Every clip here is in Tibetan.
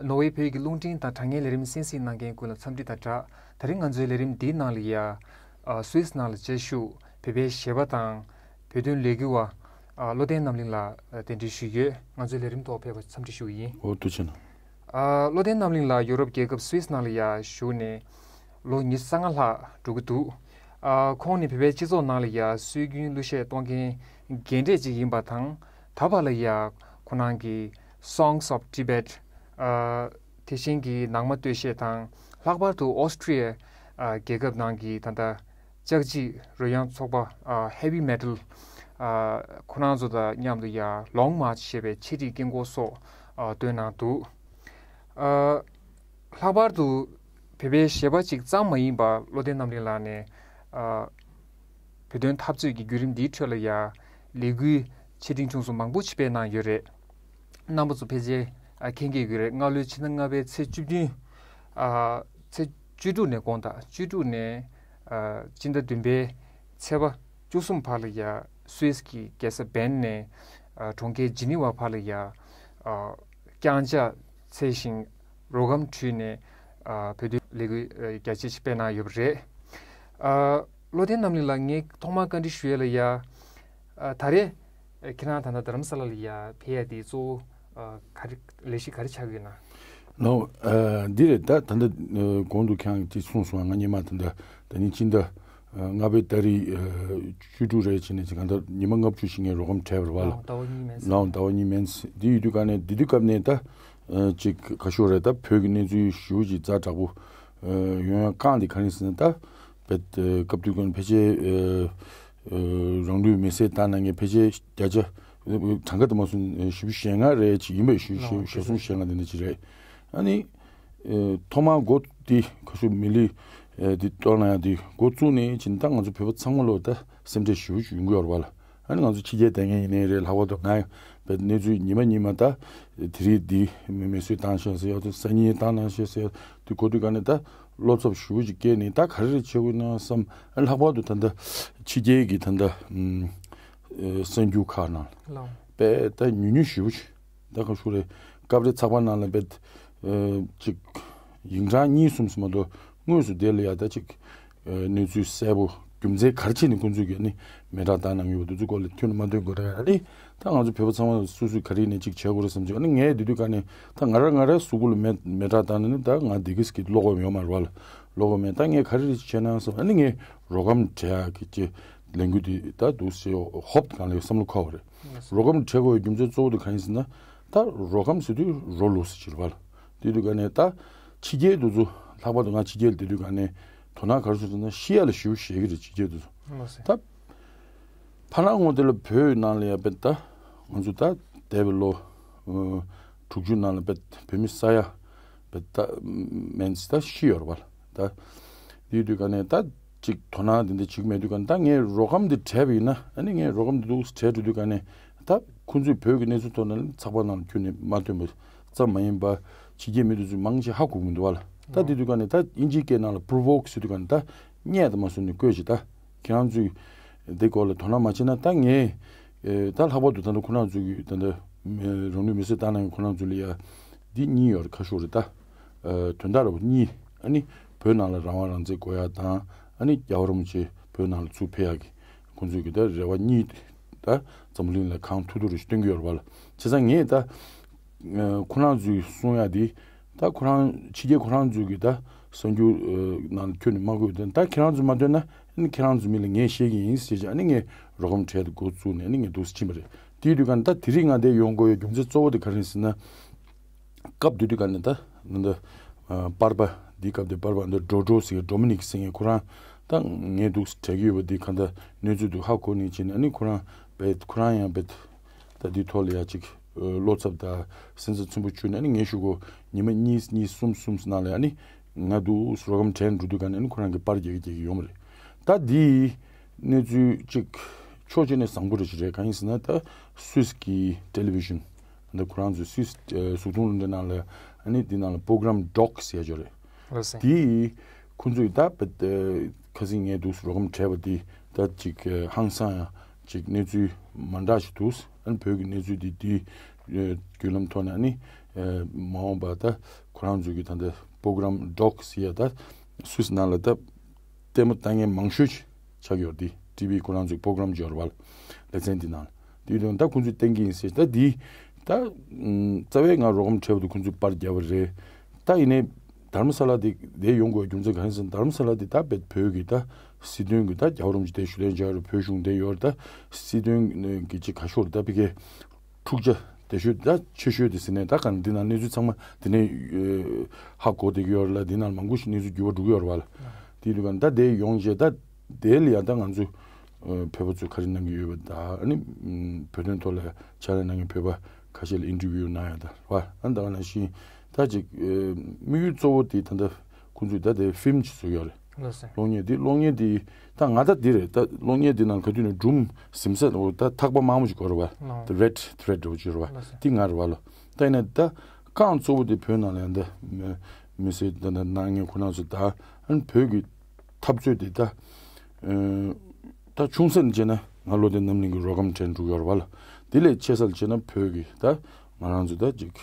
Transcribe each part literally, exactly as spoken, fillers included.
ནོར་ཝེ་བོད་ཀྱི་རླུང་འཕྲིན་དང་དྲ་བརྙན་ལས་རིམ་གསན་གཟིགས་གནང་མཁན་ཀུན་ལ་འཚམས་འདྲི་དང་སྦྲགས། ད་རིང་ང་ཚོའི་ལས་རིམ་འདིའི་ནང་ལ་ཡ། ཨ། སུད་སི་ནང་ལ་བཅའ་བཞུགས་བོད་པའི་གཞས་པ་དང་བོད་དོན་ལས་འགུལ་བ། ཨ། བློ་ལྡན་རྣམ་གླིང་ལགས་གདན་འདྲེན་ཞུས་ཡོད། ང་ཚོའི་ལས་རིམ་ཐོག་ཕེབས་པར་འཚམས་འདྲི་ཞུ་བ་ཡིན། འོ། ཐུགས་རྗེ་གནང་། ཨ། བློ་ལྡན་རྣམ་གླིང་ལགས་ཡོ་རོབ་རྒྱལ་ཁབ་སུད་སི་ནང་ལ་ཡ་བཞུགས་ནས་ལོ་ཉི་ཤུ་རྩ་ལྔ་ལྷག་འགྲོ་གི་འདུག་ཨ། ཁོང་ནི་བོད་པའི་སྤྱི་ཚོགས་ནང་ལ་ཡ་སྲོལ་རྒྱུན་གླུ་གཞས་གཏོང་མཁན་རྒན་གྲས་ཅིག་ཡིན་པ་དང་། ད་བར་ལ་ཡ་ཁོ་རང་གི་Songs of Tibet། ཨ། དེ་བཞིན་གྱི་ནང་མ་སྟོད་གཞས་དང་། ལྷག་པར་དུ་ཨོ་སི་ཀྲི་ཡ། ཨ། རྒྱལ་ཁབ་ནང་གི་ད་ལྟ་ལྕགས་བྱི་རོལ་དབྱངས་ཚོགས་པ། ཨ། Heavy Metal། ཨ། ཁོ་རང་ཚོ་དང་མཉམ་དུ་ཡ་Long March ཞེས་པའི་ཆེད་སྒྲིག་དཀྱིལ་འཁོར་སོགས། ཨ། བཏོན་གནང་འདུག་ཨ། ལྷག་པར་དུ་བོད་པའི་གཞས་པ་གཅིག་ཙམ་མ་ཡིན་པར་བློ་ལྡན་རྣམ་གླིང་ལགས་ནས། ཨ། བོད་དོན་འཐབ་རྩོད་ཀྱི་བརྒྱུད་རིམ་འདིའི་ཁྲོད་ལ་ཡ་ལས་འགུལ་ཆེ་འབྲིང་ཆུང་གསུམ་མང་པོ་ཞིག་སྤེལ་གནང་ཡོད་རེད། རྣམ་པ་ཚོ་ཕལ་ཆེར། ཨ། མཁྱེན་གྱི་ཡོད་རེད། སྔ་ལོའི་ཕྱི་ཟླ་ལྔ་པའི་ཚེས་བཅུ་བདུན། ཨ། ཚེས་བཅུ་དྲུག་ནས་དགོངས་དག་བཅུ་དྲུག་ནས། ཨ། སྤྱི་ཟླ་བདུན་པའི་ཚེས་པ་བཅུ་གསུམ་བར་ལ་ཡ་སུད་སི་གི་རྒྱལ་ས་བེན་ནས། ཨ། གྲོང་ཁྱེར་ཇི་ནི་ཝ་བར་ལ་ཡ། ཨ། རྐྱང་ཕྱག་འཚལ་ཞིང་རོ་སྒམ་དཀྲོལ་ནས། ཨ། བོད་དོན་ལས་འགུལ། ཨ། རྒྱ་ཆེ་ཞིག་སྤེལ་གནང་ཡོད་པ་རེད། ཨ། བློ་ལྡན་རྣམ་གླིང་ལགས། ངས་ཐོག་མར་བཀའ་འདྲི་ཞུ་ཡས་ལ་ཡ། ཨ། ད་རེས་ཁྱེད་རང་ད་ལྟ་རྡ་རམ་ས་ལ་ལ་ཡ་ཕེབས་ཡ་དེ་གཙོ་བོ། ཨ། ག་རེ། ལས་གཞི་ག་རེ་ཆགས་ཀྱི་ཡོད་ན། ལགས། ཨ། འདི་རེད། ད་ད་ལྟ། ཨ། གོང་དུ་ཁྱེད་རང་གིས་གཅིག་གསུངས་སོང་། ང་སྔོན་མ་ད་ལྟ་ད་ནི་སྤྱི་ཟླ། ཨ། ལྔ་པའི་ཏ་རིག་ཨ། བཅུ་དྲུག་རེད་བྱས་ནས་ཅིག་གང་ལྟར་ཉི་མ་ལྔ་བཅུ་ཞིག་ངས་རོགས་རམ་བྱས་པ་རེད་པ། ལགས། ཟླ་བ་གཉིས་མན་ཙམ། ལགས། ཟླ་བ་གཉིས་མན་ཙམ་འདི་ཡོད་དུས་ག་ནས། འདི་དུས་སྐབས་ནས་ད། ཨ། ཅིག་ག་ཤོག་རེད། ད་བོད་ཀྱི་གནས་ཚུལ་ཞེ་པོ་ཅིག་ཛ་དྲག་པོ། ཨ། ཡོང་ཡ་རྐྱེན་དེ་ག་རེ་ཟེར་ན། ད་བོད། ཨ། སྐབས་དུས་ཀྱང་ཕལ་ཆེར། ཨ། ཨ། རང་ལུས་མེར་སྲེག་བཏང་གནང་མཁན་ཕལ་ཆེར་བརྒྱ་ཆ་གྲངས་ཀ་དུ་མ་སོང་། ཨ། བཞི་བཅུ་ཞེ་ལྔ་རེ་ཅིག་ཡིན་པས། བཞི་བཅུ་ཞེ་གསུམ་ཞེ་ལྔ་དེ་འདྲ་ཅིག་རེད། ཨ་ནི། ཨ། ཐོག་མར་འགོ་འདི་ག་ཤོག་མི་ལི། ཨ། འདི་གཏོང་གནང་ཡ་འདི་འགོ་བཙུགས་ནས་ཅིག་ད་ང་ཚོ་བོད་པ་ཚང་མ་ལོ་ད་སེམས་ཁྲལ་ཞེ་པོ་ཅིག་ཡོང་གི་ཡོད་རེད་པ། ལགས། ཨ་ནི་ང་ཚོ་ཕྱི་རྒྱལ་བསྡད་མཁན་ཡིན་ནའི་རེད། ལྷག་པར་དུ་ང་བོད་གནས་ཚུལ་ཉི་མ་ཉི་མ་ད་དེ་རིང་འདི་མེ་མེར་སྲེག་བཏང་ཤག་ཟེར་ཡ་དང་། སང་ཉིན་བཏང་གནང་ཤག་ཟེར་ཡ་དེ་གོ་དུས་ག་ནས་ད་བློ་འཚབ་ཞེ་པོ་ཅིག་སྐྱེས་ནས། ད་ག་རེ་རེད་བྱེད་དགོས་ན་བསམ། ཨ། ལྷག་པར་དུ་ད་ལྟ་ཕྱི་རྒྱལ་གྱི་ད་ལྟ། ཨམ། ཨ། གསར་འགྱུར་ཁག་ནང་ལ། ལགས། དཔེ་ད་ཉུང་ཉུང་ཞེ་པོ་ཅིག་ད་ག་ཤོག་རེད། སྐབས་རེ་ཚགས་པར་ནང་ལ་དཔེ། ཨ། ཅིག་ཡིག་ཕྲེང་གཉིས་གསུམ་ཙམ་མ་གཏོགས། དངོས་སུ་དེ་ལ་ཡ་ད་ཅིག་ཨ། གནས་ཚུལ་གསལ་པོ། རྒྱུ་མཚན་ག་རེ་བྱས་ནས་ཁོང་ཚོས་ཀྱིས་ནི་མེ་སྲེག་བཏང་གནང་ཡོད་པ་དེ་ཚོའི་སྐོར་ལ་ཐོན་མ་ཐོན་གོ་རེད། ཨ་ནི་ད་ང་ཚོ་བོད་པ་ཚང་མ་སོ་སོས་ག་རེ་ནས་ཅིག་བྱེད་དགོས་རེད་བསམ་བྱུང་། ཨ་ནི་ངས་དེ་དུས་ག་ནས་ད་ང་རང་ང་རང་གཟུགས་པོ་ལ་མེ་མེ་སྲེག་བཏང་ན་ནི་ད་ང་བདེ་སྐྱིད་ཀྱི་བློ་ཁོག་ཡོད་མ་རེད་པ། ལགས། བློ་ཁོག་མེད། ད་ངས་ག་རེ་རེ་བྱས་ན་བསམ། ཨ་ནི་ངས་རོགས་སྐམ་བྲལ་ཡག་གི་ཅིག་ལས་འགུལ་དེ་ད་འདུག་སེ་ཧོབ་སྒང་ལ་བསམ་བློ་འཁོར་བ་རེད། རོགས་སྐམ་བྲལ་དགོས་པའི་རྒྱུ་མཚན་གཙོ་བོ་དེ་ག་ཡིན་ཟེར་ན། ད་རོགས་སྐམ་ཟེར་དུས་རོ་ལུག་ཟེར་གྱི་རེད་པ། ལགས། དེ་དུས་ག་ནས་ད་ཕྱི་རྒྱལ་དེ་ཚོ། ལྷག་པར་དུ་ང་ཕྱི་རྒྱལ་དེ་དུས་ག་ནས་དོ་སྣང་ག་རེ་བྱུང་ཟེར་ན། ཤི་ཡ་ལ་ཞེ་པོ་བཞེས་ཀྱི་རེད། ཕྱི་རྒྱལ་དེ་ཚོ། ལགས་སེ། ད་ཕ་ནང་ངོ་དེ་ལ་བོད་ནང་ལ་ཡ་དཔེ་ད་ང་ཚོ་ད་འདས་པའི་ལོ། ཨ། དྲུག་ཅུ་ནང་ལ་དཔེ་བོད་མི་ས་ཡ་དཔེ་ད་མན་ཙམ་ད་ཤི་ཡོད་རེད་པ། ད་དེ་དུས་ག་ནས་ད་ཅིག་དོ་སྣང་དེ་འདྲ་བྱེད་ཀྱི་མེད་དུས་ག་ནས། ད་ངས་རོགས་སྐམ་དེ་བྲལ་བ་ཡིན་ན། ཨ་ནི་ངས་རོགས་སྐམ་དེ་འདུག་བྲལ་འགྲོ་དུས་ག་ནས། ད་ཁོང་ཚོས་བོད་ཀྱི་གནས་ཚུལ་ཐོག་ནས་ཚགས་པར་ནང་ལ་ཁྱོན་ནས་མ་བཏོན་པ་ཙམ་མ་ཡིན་པ། ཕྱི་རྒྱལ་མི་དེ་ཚོས་མང་ཆེ་ཧ་གོ་གི་མི་འདུག་པ། ལགས། ད་དེ་དུས་ག་ནས་ད་དབྱིན་ཇིའི་སྐད་ནང་ལ་provoke ཟེར་དུས་ག་ནས། ད་བརྙས་དང་མ་བཟོ་ནས་བཀོད་ཅིག་ད་ཁྱེད་རང་ཚོས་འདི་སྐོར་ལ་དོ་སྣང་མ་བྱས་ན། ད་ངས། ཨ། ད་ལྷག་པར་དུ་ད་ལྟ་ཁོ་རང་ཚོ་གི་ད་ལྟ་རང་ལུས་མེ་སྲེག་བཏང་གནང་མཁན་ཁོ་རང་ཚོ་ལ་ཡ་འདི་གཉིས་ཡོད་རེད། ཁ་ཤོར་རེད་ད། ཨ། དོན་དག་རེད་པ། གཉིས། ཨ་ནི་བོད་ནང་ལ་རང་དབང་རང་བཙན་དགོས་ཡ་དང་། ཨ་ནི་རྒྱལ་བ་རིན་པོ་ཆེ་བོད་ནང་ལ་ཚུར་ཕེབས་ཡག་གི་ཁོང་ཚོས་ཀྱི་ད་རེ་བ་གཉིས་ད་འཛམ་བུ་གླིང་ལ་གང་ཐུབ་ཐུབ་རེ་ཞིག་སྟོན་གྱི་ཡོད་རེད་པ། ལགས། བྱས་ཙང་ངས་ད། ཨ། ཁོ་རང་ཚོས་གསུང་ཡ་དེ། ད་ཁོ་རང་ཕྱི་རྒྱལ་ཁོ་རང་ཚོས་ཀྱི་ད་གསར་འགྱུར། ཨ། ནང་ཁྱོན་ནས་མ་བཀོད་དེ། ད་ཁྱེད་རང་ཚོས་མ་བཏོན་ན། ཨ་ནི་ཁྱེད་རང་ཚོའི་མི་ལ་ངས་བཤད་ཀྱི་ཡིན་ཟེར་བྱས། ཨ་ནི་ངས་རོགས་སྐམ་བྲལ་ཏེ་འགོ་བཙུགས་ནས། ཨ་ནི་ངས་འདུག་སེ་ཕྱིན་པ་རེད། དེའི་དུས་ག་ནས་ད་དེ་རིང་ང་འདིར་ཡོང་དགོས་ཡ་རྒྱུ་མཚན་གཙོ་བོ་དེ་ག་རེ་ཡིན་ཟེར་ན། སྐབས་དེ་དུས་ག་ནས་ད་ད་ལྟ། ཨ། པར་པ། འདིའི་སྐབས་དེ་པར་པ་འདི་ཌོ་ཌོ་ཟེར་མཁན། ཌོ་མི་ནིག་ཟེར་མཁན་ཁོ་རང་ད་ངས་འདུག་སེ་བྲལ་གྱི་ཡོད་པ་འདི་གང་ལྟར་གནས་ཚུལ་དེ་ཧ་གོ་ནས་བྱས་ནས། ཨ་ནི་ཁོ་རང་དཔེ། ཁོ་རང་ཡང་དཔེ་ད་འདིའི་ཐོག་ལ་ཡ་ཅིག་ཨ། བློ་འཚབ་དང་སེམས་འཚབ་ཆེན་པོ་བྱུང་ནས། ཨ་ནི་ངས་གཞུག་གུ་ཉི་མ་གཉིས་གཉིས་གསུམ་གསུམ་ནང་ལ་ཡ་ནི་ང་འདུག་སེ་རོགས་སྐམ་བྲལ་འགྲོ་དུས་ག་ནས། ཨ་ནི་ཁོ་རང་གིས་པར་རྒྱག་གི་རྒྱག་གི་ཡོང་བ་རེད། ད་འདིའི་གནས་ཚུལ་ཅིག་ཕྱོགས་གཅིག་ནས་བཟང་པོ་རེ་ཞིག་རེད། གང་ཡིན་ཟེར་ན། ད་སུད་སི་གི་ཊེ་ལི་བི་ཤན། ད་ཁོ་རང་ཚོའི་སུད་སི། ཨ། གཟུགས་མཐོང་རླུང་འཕྲིན་ནང་ལ། ཨ་ནི་འདི་ནང་ལ་པོ་གྷ་རམ་ཌོག་ཟེར་ཡ་ཅིག་ཡོད་རེད། ལགས་སེ། དེ་ཁོང་ཚོས་ད་དཔེ། ཨ། ཁ་སང་ངས་འདུག་སེ་རོགས་སྐམ་བྲལ་བ་འདི་ད་ཅིག་ཨ། ཧང་སང་ཡང་ཅིག་གནས་ཚུལ་མ་འདྲ་ཞིག་འདུག་ཨ་ནི་བོད་ཀྱི་གནས་ཚུལ་འདི་འདིའི། ཨ། བརྒྱུད་ལམ་ཐོག་ནས། ཨ་ནི་ ཨ་མ་འོངས་པ་ད་ཁོ་རང་ཚོའི་གི་ད་ལྟ་པོ་རོ་གྷ་རམ་ཌོག་ཟེར་ཡ་ད་སུད་སི་ནང་ལ་ད་ལྟད་མོ་ལྟ་མཁན་མང་ཤོས་ཆགས་ཡོད་དེ། ཊི་ཝི་ཁོ་རང་ཚོའི་པོ་རོ་གྷ་རམ་ཅིག་ཡོད་རེད་བ། ལེ་ཚན་འདི་ནང་དེ་དུས་ད་ཁོང་ཚོས་བསྟན་གྱི་ཡིན་ཟེར། ད་འདི་ད་ཨུམ་རྩ་བའི་ང་རོགས་རམ་བྱས་པ་དེ་ཁོང་ཚོས་པར་བརྒྱབ་པ་རེད། ད་ཡིན་ནའི་དྷར་མ་ས་ལ་དེ་དེ་ཡོང་དགོས་རྒྱུ་མཚན་ག་རེ་ཟེར་ན། དྷར་མ་ས་ལ་དེ་ད་བོད་ཀྱི་ད་སྲིད་དོན་གྱི་ད་རྒྱལ་བ་རིན་པོ་ཆེ་དེ་ཞུ་ལན་བྱས་རེད། བོད་གཞུང་དེ་ཡོད་རེད། ད་སྲིད་དོན་གྱི་ཅིག་ག་ཤོར་ད་ཕི་གེ་འཁྲུག་ཆ་དེ་ཤོས་ད་ཆེ་ཤོས་དེ་ཟིན་ནས་ད་ག་འདི་ནང་གནས་ཚུལ་ཚང་མ་དེ་ནས་ཨེ་ཧ་གོ་བསྡད་ཀྱི་ཡོད་རེད་ལ། འདི་ནང་མང་པོ་ཞིག་གནས་ཚུལ་འགྱུར་བ་འགྲོ་གི་ཡོད་རེད་བ་ལ། དེ་དུས་ག་ད་དེ་ཡོང་རྗེས་ད་དེ་ལ་ཡང་ད་ང་ཚོ་ཨེ་བོད་པ་ཚོས་ག་རེ་གནང་གི་ཡོད་པ། ད་ཨ་ནི་ཨམ་བོད་དོན་ཐོག་ལ་ཕྱག་ལས་གནང་མཁན་བོད་པ་ཁ་ཤས་ལ་ཨིན་ཊར་བིའུ་གནང་ཡ་ད་རེད་བ། ཨ་ནི་ད་ག་ནང་བཞིན་ད་ཅིག་ཨེ་དམིགས་ཡུལ་གཙོ་བོ་དེ་ད་ལྟ་ཁོང་ཚོས་ད་དེ་ཕིལ་མི་ཅིག་བཟོ་ཡོད་རེད། ལགས་སོ། གློག་བརྙན་འདི་གློག་བརྙན་འདི་ད་ང་ད་འདི་རེད། ད་གློག་བརྙན་འདི་ནང་ག་དུས་ནས་སྒྲུང་ཟིན་ས་འོ་ད་ཐག་པ་དམར་མོ་ཅིག་གོ་རེད་བ། ལགས། The Red Thread འདྲ་བོ་ཅིག་རེད་བ། ལགས་སོ། འདི་ང་རེད་བ་ལ། ད་ཡིན་ན་ད་རྐང་གཙོ་བོ་དེ་བོད་ནང་ལ་ཡང་ད་མི་མི་སེར་ད་ད་གནང་མཁན་ཁོ་རང་ཚོ་ད་ཨ་ནི་བོད་ཀྱི་འཐབ་རྩོད་དེ་ད་ཨ་ད་ཆུང་ས་ནས་བྱས་ན་ང་བློ་བདེ་རྣམ་གླིང་གི་རོགས་རམ་དྲན་འགྲོ་གི་ཡོད་རེད་བ་ལ། དེ་ལས་ཆེ་ས་ལ་བྱས་ན་བོད་ཀྱི་ད་ང་རང་ཚོ་ད་ཅིག་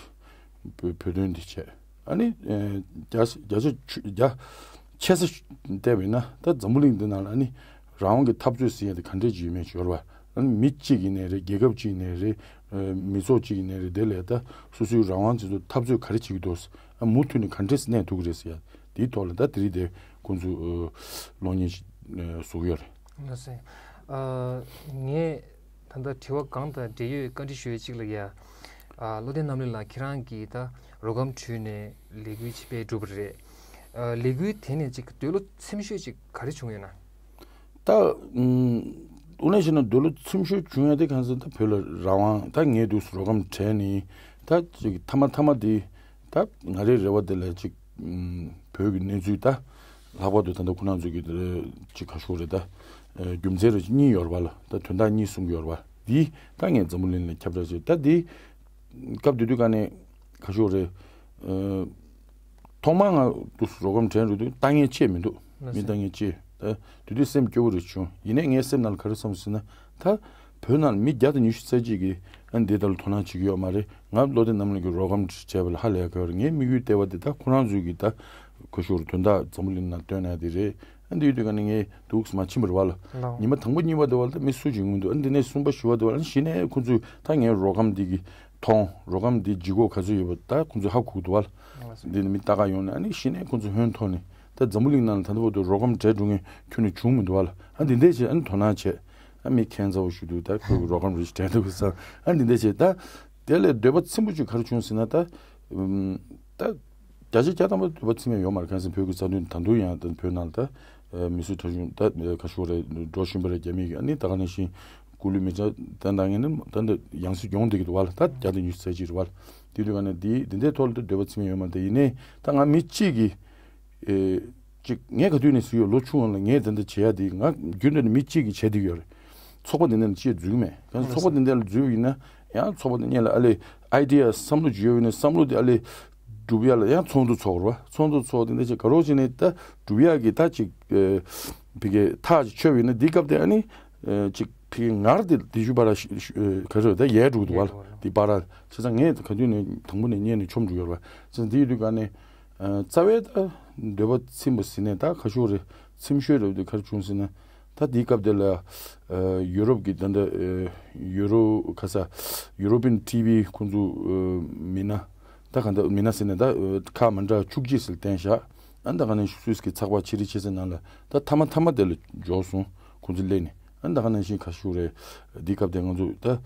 བོད་བོད་དོན་འདི་བྱས། ཨ་ནི་ཨེ་རྒྱ་རྒྱ་ཆེ་ཆུ་རྒྱ་ཆེ་ས་བལྟས་པ་ཡིན་ན་ད་འཛམ་བུ་གླིང་འདི་ནང་ལ་ཨ་ནི་རང་དབང་གི་འཐབ་རྩོད་ཟེར་ཡ་དེ་ག་འདྲས་ཅིག་ཡོད་མེད་ཅིག་ཡོད་རེད་བ། ཨ་ནི་མི་གཅིག་ཡིན་ནའི་རེད། རྒྱལ་ཁབ་གཅིག་ཡིན་ནའི་རེད། ཨེ་མི་ཚོགས་གཅིག་ཡིན་ནའི་རེད། དེ་ལས་ད་སོ་སོའི་རང་དབང་ཆེད་དུ་འཐབ་རྩོད་ག་རེ་བྱེད་ཀྱི་འདུག་ཨ་མུ་མཐུད་ནས་ག་འདྲས་གནས་ཐུབ་ཀྱི་རེད་ཟེར་ཡ་དེའི་ཐོག་ལ་ད་དེ་རིང་དེ་ཁོང་ཚོས་ཨེ་གློག་བརྙན་ཞིག་ཨེ་བཟོ་གི་ཡོད་རེད། ལགས་སེ། ཨ་ངས་ད་ལྟ་དྲི་བ་གང་དང་འབྲེལ་ཡོད་བཀའ་འདྲི་ཞུ་ཡས་གཅིག་ལ་ཡ། ཨ་བློ་བདེ་རྣམ་གླིང་ལགས་ཁྱེད་རང་གིས་ད་རོགས་སྒམ་བྲུས་ནས་ལས་འགུལ་ཅིག་སྤེལ་གྲུབ་པ་རེད། ཨ་ལས་འགུལ་དེ་ནས་ཅིག་འདོད་བློ་ཚིམ་ཤོས་ཅིག་ག་རེ་བྱུང་ཡོད་ན། ད་ཨུམ་དངོས་གནས་བཤད་ན་འདོད་བློ་ཚིམ་ཤོས་བྱུང་ཡ་དེ་གང་ཟེར་ན། ད་བོད་ལ་རང་དབང་ད་ངས་འདུག་སེ་རོགས་སྒམ་བྲལ་ནས་ད་ཅིག་མཐའ་མ་མཐའ་མ་དེ། ད་ང་རའི་རེ་བ་དེ་ལ་ཅིག་ཨུམ་བོད་ཀྱི་གནས་ཚུལ་ད་ལྷག་པར་དུ་ད་ལྟ་ཁོ་རང་ཚོ་གི་དེ་ཅིག་ག་ཤོག་རེད། ད་ཨ་རྒྱུ་མཚན་རེ་གཉིས་ཡོད་རེད་བ་ལ། ད་དོན་དག་གཉིས་གསུང་གི་ཡོད་རེད་བ། འདི་ད་ངས་འཛམ་བུ་གླིང་ལ་ཁྱབ་བསྒྲགས་བྱས། ད་འདི་སྐབས་དེ་དུས་ག་ནས་ག་ཤོག་རེད། ཨ་ཐོག་མར་ང་དུ་རོགས་སྒམ་དྲན་རུ་དུས་ལྟ་མཁན་ཅིག་མི་འདུག་མི་ལྟ་མཁན་ཅིག་ད་དེ་དུས་སེམས་སྐྱོ་བོ་རེ་བྱུང་། ཡིན་ནའི་ངའི་སེམས་ནང་ལ་ག་རེ་བསམ་ཟེར་ན། ད་བོད་ནང་ལ་མི་བརྒྱ་དང་ཉི་ཤུ་རྩ་གཅིག་གིས་ཨ་འདི་ལྟར་དོ་སྣང་བྱེད་ཀྱི་ཡོད་མ་རེད། ང་བློ་བདེ་རྣམ་གླིང་གི་རོགས་སྒམ་བྱས་པ་ལ་ཧ་ལས་ཀྱི་ཡོད་རེད། ངའི་དམིགས་ཡུལ་ལྟེ་བ་དེ་ད་ཁོ་རང་ཚོའི་གི་ད་ག་ཤོག་རེད། དོན་དག་འཛམ་བུ་གླིང་ནང་སྟོན་ན་དེ་རེད། ཨ་འདི་ཡོད་དུས་ག་ནས་ངས་འདུག་སེ་མ་ཕྱིན་པ་རེད་བ་ལ། ལགས། ཉི་མ་དང་པོ་གཉིས་པ་དེ་བ་ལ་ད་མི་སུ་ཅིག་ཡོང་གི་འདུག་ཨ་འདི་ནས་གསུམ་པ་བཞི་པ་དེ་བ་ལ་གཞི་ནས་ཁོ་ཚོས་ད་ངའི་རོགས་སྒམ་འདི་གི་མཐོང་། རོགས་སྒམ་འདི་ལྗིད་ཁོག་ག་ཚོད་ཡོད་པ་ད་ཁོ་ཚོས་ཧ་གོ་གི་འདུག་བ་ལ། ལགས་སོ། འདི་ནས་མི་ལྟ་ག་ཡོང་ནས་ཨ་ནི་གཞི་ནས་ཁོ་ཚོ་ཧོན་ཐོར་ནས། ད་འཛམ་བུ་གླིང་ནང་ལ་ད་ལྟ་བར་དུ་རོགས་སྒམ་བྲལ་འགྲོ་མཁན་ཁྱོན་ནས་བྱུང་མི་འདུག་བ་ལ། ཨ་འདི་འདྲས་བྱས་ཨ་ནི་དོ་སྣང་བྱས། ཨ་མི་ཁྱད་མཚར་བོ་ཞིག་འདུག་ད་ཁོས་རོགས་སྒམ་རེ་ཞིག་བྲལ་འདུག་བསམ། ཨ་འདི་འདྲས་བྱས། ད་དེ་ལས་འདོད་པ་ཚིམ་པོ་ཅིག་ག་རེ་བྱུང་ཟེར་ན། ད་ཨུམ་ད་བརྒྱ་ཆ་བརྒྱ་ཐམ་པ་འདོད་པ་ཚིམ་ཡ་ཡོད་མ་རེད། གང་ཟེར་བོད་ཀྱི་རྩ་དོན་ད་དུང་ཡང་ད་བོད་ནང་ལ་ད་ཨ་མི་གསོད་ཁྲག་སྦྱོར་ད་ཨ་ག་ཤོག་རེད་འགྲོ་བཞིན་པ་རེད། རྒྱ་མི་གིས་ཨ་ནི་ད་ག་ནང་བཞིན་སྐུ་ལུས་མེ་བྱ་ད་འདང་ངེས་ནི་ད་འདི་ཡང་སྲིད་ཡོང་བསྡད་ཀྱི་འདུག་བ་ལ། ད་བརྒྱ་དང་ཉི་ཤུ་རྩ་གཅིག་རེད་བ་ལ། དེ་དུས་ག་ནས་འདི་འདི་འདྲའི་ཐོག་ལ་ད་འདོད་པ་ཚིམ་ཡ་ཡོད་མ་རེད། ཡིན་ནའི་ད་ང་མི་གཅིག་གིས། ཨེ། ཅིག་ངས་ག་དུས་ནས་ཟེར་ཡོད། ལོ་ཆུང་བ་ལ་ངས་དེ་འདྲ་བྱེད་ཡ་དེ་ང་རྒྱུན་དུ་ནས་མི་གཅིག་གིས་བྱས་བསྡད་ཡོད་རེད། ཚོགས་པ་དེ་འདྲ་ལ་ཅིག་འཛུལ་གི་མེད། ཡང་ཚོགས་པ་དེ་འདྲ་ལ་འཛུལ་བ་ཡིན་ན་ཡང་ཚོགས་པ་དེ་སྔོན་ལ་ཨ་ལས་ཨའི་ཌི་ཡ་བསམ་བློ་ཅིག་ཡོད་པ་ཡིན་ན་བསམ་བློ་དེ་ཨ་ལས་སྒྲུབ་ཡ་ལ་ཡང་ཚོགས་འདུ་ཚོགས་རེད་བ། ཚོགས་འདུ་ཚོགས་དེ་འདྲ་ཅིག་ག་རོགས་བྱས་ནས་ད་སྒྲུབ་ཡ་གི་ད་ཅིག་ཨེ། ཕ་གི་ཐག་ཅིག་ཆོད་པ་ཡིན་ན་འདི་སྐབས་དེ་ཨ་ནི་ཨེ། ཅིག་ཕ་གི་ངར་དེ་དེ་ཞུ་བ་ར་ཤི་ཤི་ཨེ། ག་རེ་ད་ཡལ་འགྲོ་གི་འདུག་བ་ལ། འདི་བ་ར་བྱས་ཙང་ངས་ག་དུས་ནས་དང་པོ་ནས་སྔོན་ནས་མཆོམ་འགྲོ་ཡོད་རེད་བ། བྱས་ཙང་འདི་ཡོད་དུས་ག་ནས། ཨ་རྩ་བའི་ད་འདོད་པ་ཚིམ་པ་ཟེར་ནས་ད་ཁ་ཤོར་རེད། ཚིམ་ཤོས་རེད་དེ་ག་རེ་བྱུང་ཟེར་ན། ད་དེའི་སྐབས་དེ་ལ་ཨ་ཡུ་རོབ་ཀྱི་ད་ལྟ་ཨ་ཡུ་རོ་ཁ་ས་ཡུ་རོ་པི་ཡན་ཊི་ཝི་ཁོང་ཚོ་ཨ་མི་སྣ་ད་ག་འདྲ་མི་སྣ་ཟེར་ནས་ད་ཨ་ཁག་མི་འདྲ་བཅུ་གཅིག་ཟེར་བསྟན་བཞག་ཨ་ད་ག་ནས་སུད་སི་གི་ཚགས་པར་ཕྱི་རིག་ཆེ་ཚད་ནང་ལ་ད་མཐའ་མ་མཐའ་མ་དེ་ལ་འབྱོར་སོང་། ཁོང་ཚོ་སླེབས་ནས། ཨ་ནི་ད་ག་ནང་བཞིན་ག་ཤོག་རེད། འདི་སྐབས་དེ་ང་ཚོ་ད་ཨ་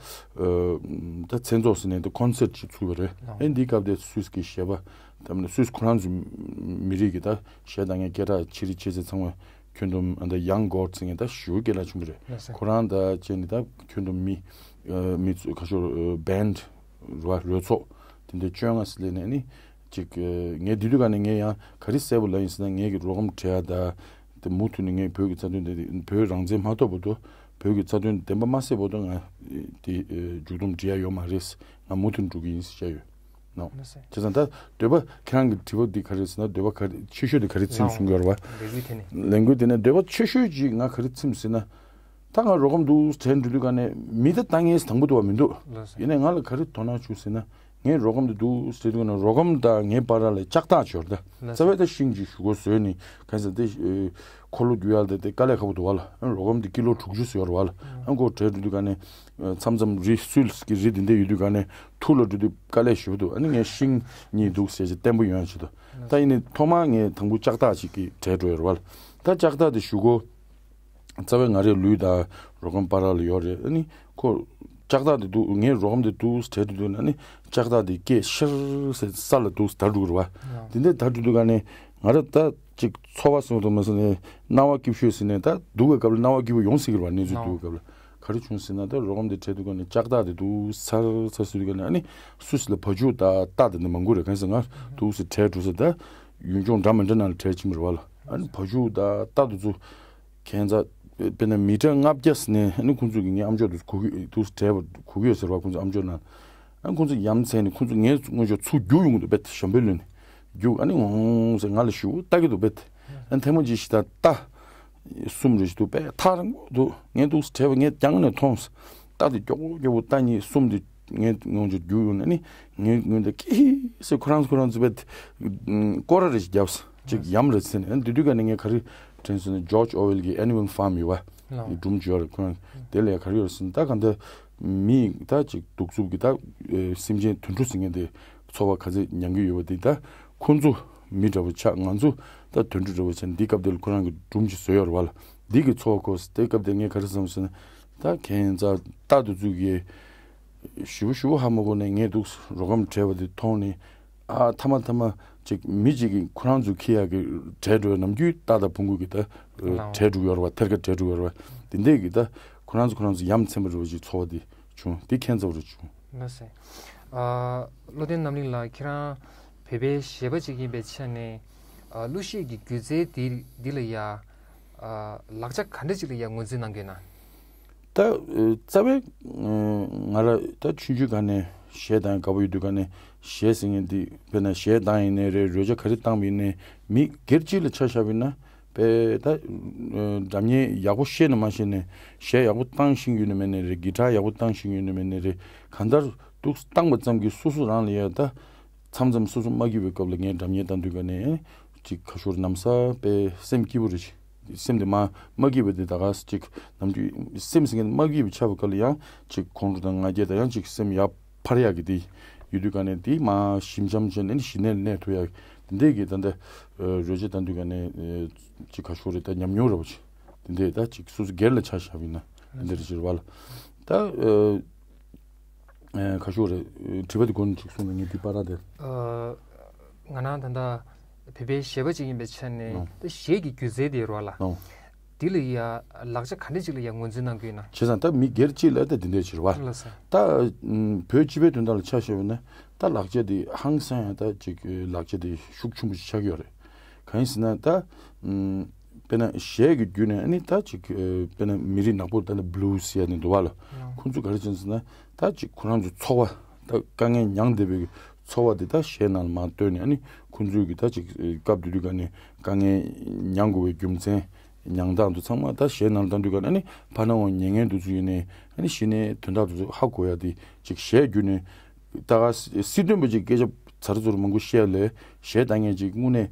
ད་མཚན་ཚོགས་ཟེར་ནས་ད་ཀོན་སར་ཊི་ཅིག་ཚུགས་པ་རེད། ཨ་ནི་འདི་སྐབས་དེ་སུད་སི་གི་གཞས་པ་ད་སུད་སི་ཁོ་རང་ཚོའི་མི་རིགས་ཀྱི་ད་གཞས་བཏང་མཁན་སྐད་གྲགས་ཕྱི་རིགས་ཆེ་ཚད་ཚང་མ་ཁྱོན་བསྡོམས། ཨ་ད་ཡང་གོར་ཟེར་མཁན་ད་ཞེ་པོ་སྐད་གྲགས་ཆེན་པོ་རེད། ཁོ་རང་ད་བྱས་ནས་ད་ཁྱོན་བསྡོམས་མི་ཨ་མི་ཚོ་ག་ཤོག་ཨ་བན་ཌི་རེད་བ། རོལ་ཚོགས་དེ་འདྲ་བཅོ་ལྔ་ཟེར་ནས་ཨ་ནི། ཅིག་ངས་དེ་དུས་ག་ནས་ངས་ཡང་ག་རེ་གསལ་པོ་ལབ་ཡིན་ཟེར་ན། ངས་ཀྱི་རོགས་རམ་བྱེད་ཡ་ད་དེ་མུ་མཐུད་ནས་ངས་བོད་ཀྱི་རྩ་དོན་དེ་བོད་རང་བཙན་མ་ཐོབ་བར་དུ་བོད་ཀྱི་རྩ་དོན་བདེན་པ་མ་གསལ་བར་དུ་ང་དེ་མཇུག་སྡོམ་འབྲི་ཡ་ཡོད་མ་རེད། ང་མུ་མཐུད་འགྲོ་གི་ཡིན་ཟེར་བཤད་ཡོད་ནོ། ལགས་སོ། བྱས་ཙང་ད་འདོད་པ་ཁྱེད་རང་གི་དྲི་བ་འདི་ག་རེ་ཟེར་ན། འདོད་པ་ག་རེ་ཆེ་ཤོས་དེ་ག་རེ་ཚིམ་གསུང་གི་ཡོད་རེད་བ། ལས་འགུལ་དེ་ནས། ལས་འགུལ་དེ་ནས་འདོད་པ་ཆེ་ཤོས་ཅིག་ང་ག་རེ་ཚིམ་ཟེར་ན། ད་ང་རོགས་རམ་འདུག་དྲན་འགྲོ་དུས་ག་ནས་མི་ད་ལྟ་ངས་དང་པོ་འདུག་བ་མི་འདུག་ལགས་སོ། ཡིན་ནའི་ང་ལ་ག་རེ་དོ་སྣང་བྱུང་ཟེར་ན། ངས་རོ་སྒམ་དེ་འདུག་ཟེར་དུས་ན་རོ་སྒམ་དང་ངའི་བར་ལ་ལྕགས་ཐག་ཅིག་ཡོད་རེད་ད། ལགས་རྩ་བའི་ད་ཤིང་ཅིག་ཞུ་གོ་བཟོས་ནི་གང་ཟེར་དེ་ཨེ་འཁོར་ལོ་རྒྱུག་ཡག་དེ་དེ་དཀའ་ལས་ཁག་པོ་འདུག་བ་ལ། ཨ་རོ་སྒམ་དེ་ཀི་ལོ་དྲུག་ཅུ་ཟེར་ཡོད་རེད་བ་ལ། ཨ་ཁོ་བྲེག་འགྲོ་དུས་ག་ནས་མཚམས་མཚམས་རི་སུལ་གི་རི་དེ་འདྲ་ཡོད་དུས་ག་ནས་ཐུར་ལ་འགྲོ་དུས་དཀའ་ལས་ཞེ་པོ་འདུག་ཨ་ནི་ངས་ཤིང་གཉིས་འདུག་ཟེར་ཅིག་བརྟན་པོ་ཡོང་ཡག་ཆེད་དུ། ད་ཡིན་ནི་ཐོག་མར་ངས་དང་པོ་ལྕགས་ཐག་ཅིག་གིས་བྲེག་འགྲོ་ཡོད་རེད་བ་ལ། ད་ལྕགས་ཐག་དེ་ཞུ་གོ་རྩ་བའི་ང་རའི་ལུས་དང་རོ་སྒམ་བར་ལ་ཡོད་རེད། ཨ་ནི་ཁོ་ལྕགས་ཐག་དེ་འདུག་ངས་རོ་སྒམ་དེ་འདུག་བྲེག་འགྲོ་དུས་ན་ཨ་ནི་ལྕགས་ཐག་དེ་སྐད་ཤར་ཟེར་ས་ལ་འདུག་དར་འགྲོ་གི་རེད་བ། དེ་འདྲ་དར་འགྲོ་དུས་ག་ནས་ང་ར་ད་ཅིག་ཚོར་བ་སོང་དུ་མ་སོང་ནས་སྣང་བ་སྐྱིད་ཤོས་ཟིན་ནས་ད་སྡུག་པའི་སྐབས་ལ་སྣང་བ་སྐྱིད་པོ་ཡོང་སྲིད་ཀྱི་རེད་བ། གནས་ཚུལ་སྡུག་པའི་སྐབས་ལ་ག་རེ་བྱུང་ཟེར་ན། ད་རོ་སྒམ་དེ་བྲེག་དུས་ག་ནས་ལྕགས་ཐག་དེ་འདུག་ཚར་ཚར་ཟེར་དུས་ག་ནས་ཨ་ནི་སུ་སི་ལ་བ་ཕྱུགས་དང་རྟ་དེ་འདྲ་མང་པོ་རེད། གང་ཟེར་ང་འདུག་སེ་བྲེག་འགྲོ་ས་ད་ཡུལ་ལྗོངས་འདྲ་མི་འདྲ་ནང་ལ་བྲེག་ཕྱིན་པ་རེད་བ་ལ། ཨ་ནི་བ་ཕྱུགས་དང་རྟ་དེ་ཚོ་ཁྱད་མཚར་དཔེར་ན་མི་ཊར་ལྔ་བརྒྱ་ཟིན་ནས་ཨ་ནི་ཁོང་ཚོ་གིས་ངའི་ཨམ་ཅོག་དེ་གོ་གི་འདུག་སེ་བྲེག་པ་གོ་གི་ཡོད་ཟེར་བ། ཁོང་ཚོ་ཨམ་ཅོག་ནང་ཨ་ཁོང་ཚོ་ཡ་མཚན་ནས་ཁོང་ཚོ་ངའི་སྔོན་ཆད་ཚུར་རྒྱུག་ཡོང་གི་འདུག་པས། ཞོན་པའི་ལུས་ནས་རྒྱུག་ཨ་ནི་འོང་ཟེར་ང་ལ་ཞུ་ལྟ་གི་འདུག་པས། ཨ་ནི་ཐལ་མོ་ཅིག་ཞིག་ད་རྟ་གསུམ་རེ་ཞིག་འདུག་པས། ཐག་རིང་པོ་འདུག་ངས་འདུག་སེ་བྲེག་པ་ངས་རྒྱང་ནས་མཐོང་སོང་། རྟ་དེ་མགྱོགས་པོ་མགྱོགས་པོ་རྟ་གཉིས་གསུམ་དེ་ངས་ངོ་ཅིག་རྒྱུག་ཡོང་ནས་ནི་ངས་ངོས་དེ་ཀི་ཧི་ཟེར་ཁོ་རང་ཁོ་རང་ཚོ་བས་སྐོར་ར་རེ་ཞིག་བརྒྱབ་སོང་། ཅིག་ཡམ་རེ་ཟེར་ནས། ཨ་ནི་དེ་དུས་ག་ནས་ངས་ག་རེ་དྲན་སོང་ན་ཇོརྗ་ཨོ་ཝེལ་གྱི་Animal Farm ཡོད་བ། ལའོ། སྒྲུང་ཅིག་ཡོད་རེད། ཁོ་རང་དེ་ལ་ཡ་ག་རེ་ཡོད་རེད་ཟེར་ན་ད་གང་ལྟར་མི་ད་ཅིག་གདུག་རྩུབ་ཀྱི་ད་ཨེ་སེམས་ཅན་དུད་འགྲོ་ཟེར་མཁན་དེ་ཚོར་བ་ག་ཚད་མྱང་གི་ཡོད་པ་དེ། ད་ཁོ་ཚོ་མི་འདྲ་བོ་ཆགས། ང་ཚོ་ད་དུད་འགྲོ་འདྲ་བོ་ཆགས། འདི་སྐབས་དེ་ལ་ཁོ་རང་གི་སྒྲུང་ཅིག་བཟོས་ཡོད་རེད་བ་ལ། འདི་གི་ཚོར་བ་ཁོ་དེ་སྐབས་དེ་ངས་ག་རེ་བསམ་སོང་ན། ད་ཁྱད་མཚར་རྟ་དེ་ཚོ་གིས་ཞེ་པོ་ཞེ་པོ་ཧ་མ་གོ་ནས་ངས་འདུག་རོ་སྒམ་བྲེག་པ་དེ་མཐོང་ནས། ཨ་མཐའ་མ་མཐའ་མ་ཅིག་མི་གཅིག་གིས་ཁོ་རང་ཚོ་འཁྱེར་ཡག་གི་བྲེག་འགྲོ་བའི་ནམ་རྒྱུན་རྟ་དང་བོང་གུ་གིས་ད་ལའོ། བྲེག་འགྲོ་གི་ཡོད་རེད་བ། ཐེར་ཀ་བྲེག་འགྲོ་གི་ཡོད་རེད་བ། དེ་འདྲས་ཀྱི་ད་ཁོ་རང་ཚོ་ཁོ་རང་ཚོ་ཡ་མཚན་པ་འདྲ་བོ་ཅིག་ཚོར་བ་དེ་བྱུང་། དེ་ཁྱད་མཚར་པོ་རེ་བྱུང་། ལགས་སེ། ཨ་བློ་ལྡན་རྣམ་གླིང་ལགས། ཁྱེད་རང་བོད་པའི་གཞས་པ་ཅིག་ཡིན་པའི་ཆ་ནས་ཨ་གླུ་གཞས་ཀྱི་སྒྱུ་རྩལ་འདི་འདི་ལ་ཡ་ཨ་ལག་ཆ་ག་འདྲ་ཅིག་ལ་ཡ་ངོས་འཛིན་གནང་གི་ཡོད་ན། ད་ཨ་རྩ་བའི་ཨ་ང་ར་ད་ཆུང་ཆུང་སྒང་ནས་གཞས་བཏང་དགའ་པོ་ཡོད་དུས་སྒང་ནས་གཞས་ཟེར་མཁན་འདི་དཔེར་ན་གཞས་བཏང་ཡིན་ནའི་རེད། རོལ་ཆ་ག་རེ་བཏང་བ་ཡིན་ནའི་མི་སྒེར་གཅིག་ལ་ཆ་བཞག་པ་ཡིན་ན། དཔེ་ད་ཨ་སྒྲ་སྙན་ཡག་པོ་ཤེས་ན་མ་ཤེས་ནའི་གཞས་ཡག་པོ་བཏང་ཤེས་ཀྱི་ཡོད་ནའི་མེད་ནའི་རེད། གི་ཊར་ཡག་པོ་བཏང་ཤེས་ཀྱི་ཡོད་ནའི་མེད་ནའི་རེད། གང་ལྟར་འདུག་བཏང་པ་ཙམ་གྱིས་སོ་སོ་རང་ལ་ཡ་ད་མཚམས་མཚམས་སོ་སོ་མ་སྐྱིད་པའི་སྐབས་ལ་ངས་སྒྲ་སྙན་བཏང་དུས་ག་ནས་ཅིག་ཁ་ཤོར་ན་བསམ་པའི་སེམས་སྐྱིད་པོ་རེ་ཞིག་སེམས་དེ་མ་མ་སྐྱིད་པ་དེ་ད་ག་ཅིག་ནམ་རྒྱུན་སེམས་ཟེར་མཁན་མ་སྐྱིད་པ་ཆགས་པའི་སྐབས་ལ་ཡང་ཅིག་ཁོང་ཁྲོ་དང་ང་རྒྱལ་དང་ཡང་ཅིག་སེམས་ཡར་འཕར་ཡག་གི་དེ་ཡོད་དུས་ག་ནས་དེ་མ་ཞིམ་འཇམ་བྱས་ནས་ཞི་གནས་ལ་གནས་ཐུབ་ཡག་དེ་འདྲས་ཀྱི་ད་ལྟ་རོལ་ཆ་བཏང་དུས་ག་ནས་ཅིག་ཁ་ཤོར་རེ་ད་ཉམས་མྱོང་རེ་བ་ཅིག་དེ་འདྲས་ད་ཅིག་སོ་སོ་སྒེར་ལ་ཆ་བཞག་པ་ཡིན་ན་དེ་འདྲས་རེ་ཞིག་རེད་བ་ལ། ད་ཨ་ཁ་ཤོར་རེ་དྲི་བ་དེ་གོང་ནས་ཅིག་གསུངས་ན་ངས་དེ་པར་ར་དེ། ཨ་ང་རང་ད་ལྟ་བོད་པའི་གཞས་པ་ཅིག་ཡིན་པའི་ཆ་ནས་ཨོ། ད་གཞས་ཀྱི་སྒྱུ་རྩལ་དེ་རེད་བ་ལ། ཨོ། འདི་ལ་ཡ་ལག་ཆ་ག་འདྲ་ཅིག་ལ་ཡ་ངོས་འཛིན་གནང་གི་ཡོད་ན། བྱས་ཙང་ད་མི་སྒེར་གཅིག་ལ་ད་འདི་འདྲས་ཕྱིར་བ། ལགས་སོ། ད་ཨམ་བོད་སྤྱི་པའི་དོན་དག་ལ་ཆ་བཞག་པ་ན་ད་ལག་ཆ་འདི་ཧང་སང་ཡང་ད་ཅིག་ལག་ཆ་འདི་ཤུགས་ཆེན་པོ་ཞིག་ཆགས་ཀྱི་ཡོད་རེད། གང་ཡིན་ཟེར་ན་ད་ཨམ་དཔེར་ན་གཞས་ཀྱི་བརྒྱུད་ནས་ཨ་ནི་ད་ཅིག་ཨ་དཔེར་ན་མི་རིགས་ནག་པོ་ད་ནི་བྷུ་ལུ་སི་ཟེར་ཡ་ནི་འདུག་བ་ལ། ཨོ། ཁོང་ཚོ་ག་རེ་བྱས་ཟེར་ན་ད་ཅིག་ཁོ་རང་ཚོ་ཚོར་བ་ད་དཀའ་ངལ་མྱངས་བསྡད་པའི་ཚོར་བ་དེ་ད་གཞས་ནང་ལ་མར་བཏོན་ནས་ཨ་ནི་ཁོང་ཚོའི་གི་ད་ཅིག་ཨ་སྐབས་དེ་དུས་ག་ནས་དཀའ་ངལ་མྱངས་དགོས་པའི་རྒྱུ་མཚན། མྱང་སྟངས་དེ་ཚང་མ་ད་གཞས་ནང་ལ་བཏང་དུས་ག་ནས་ནི་ཕར་ནང་བ་ཉན་མཁན་དེ་ཚོ་ཡིན་ནའི་ཨ་ནི་གཞི་ནས་དོན་དག་དེ་ཚོ་ཧ་གོ་ཡ་དེ་ཅིག་གཞས་བརྒྱུད་ནས་ད་ག་སྲིད་དོན་པ་ཅིག་སྐད་ཆ་ཚར་ཚུར་མང་པོ་བཤད་ལས་གཞས་བཏང་མཁན་ཅིག་དངོས་གནས་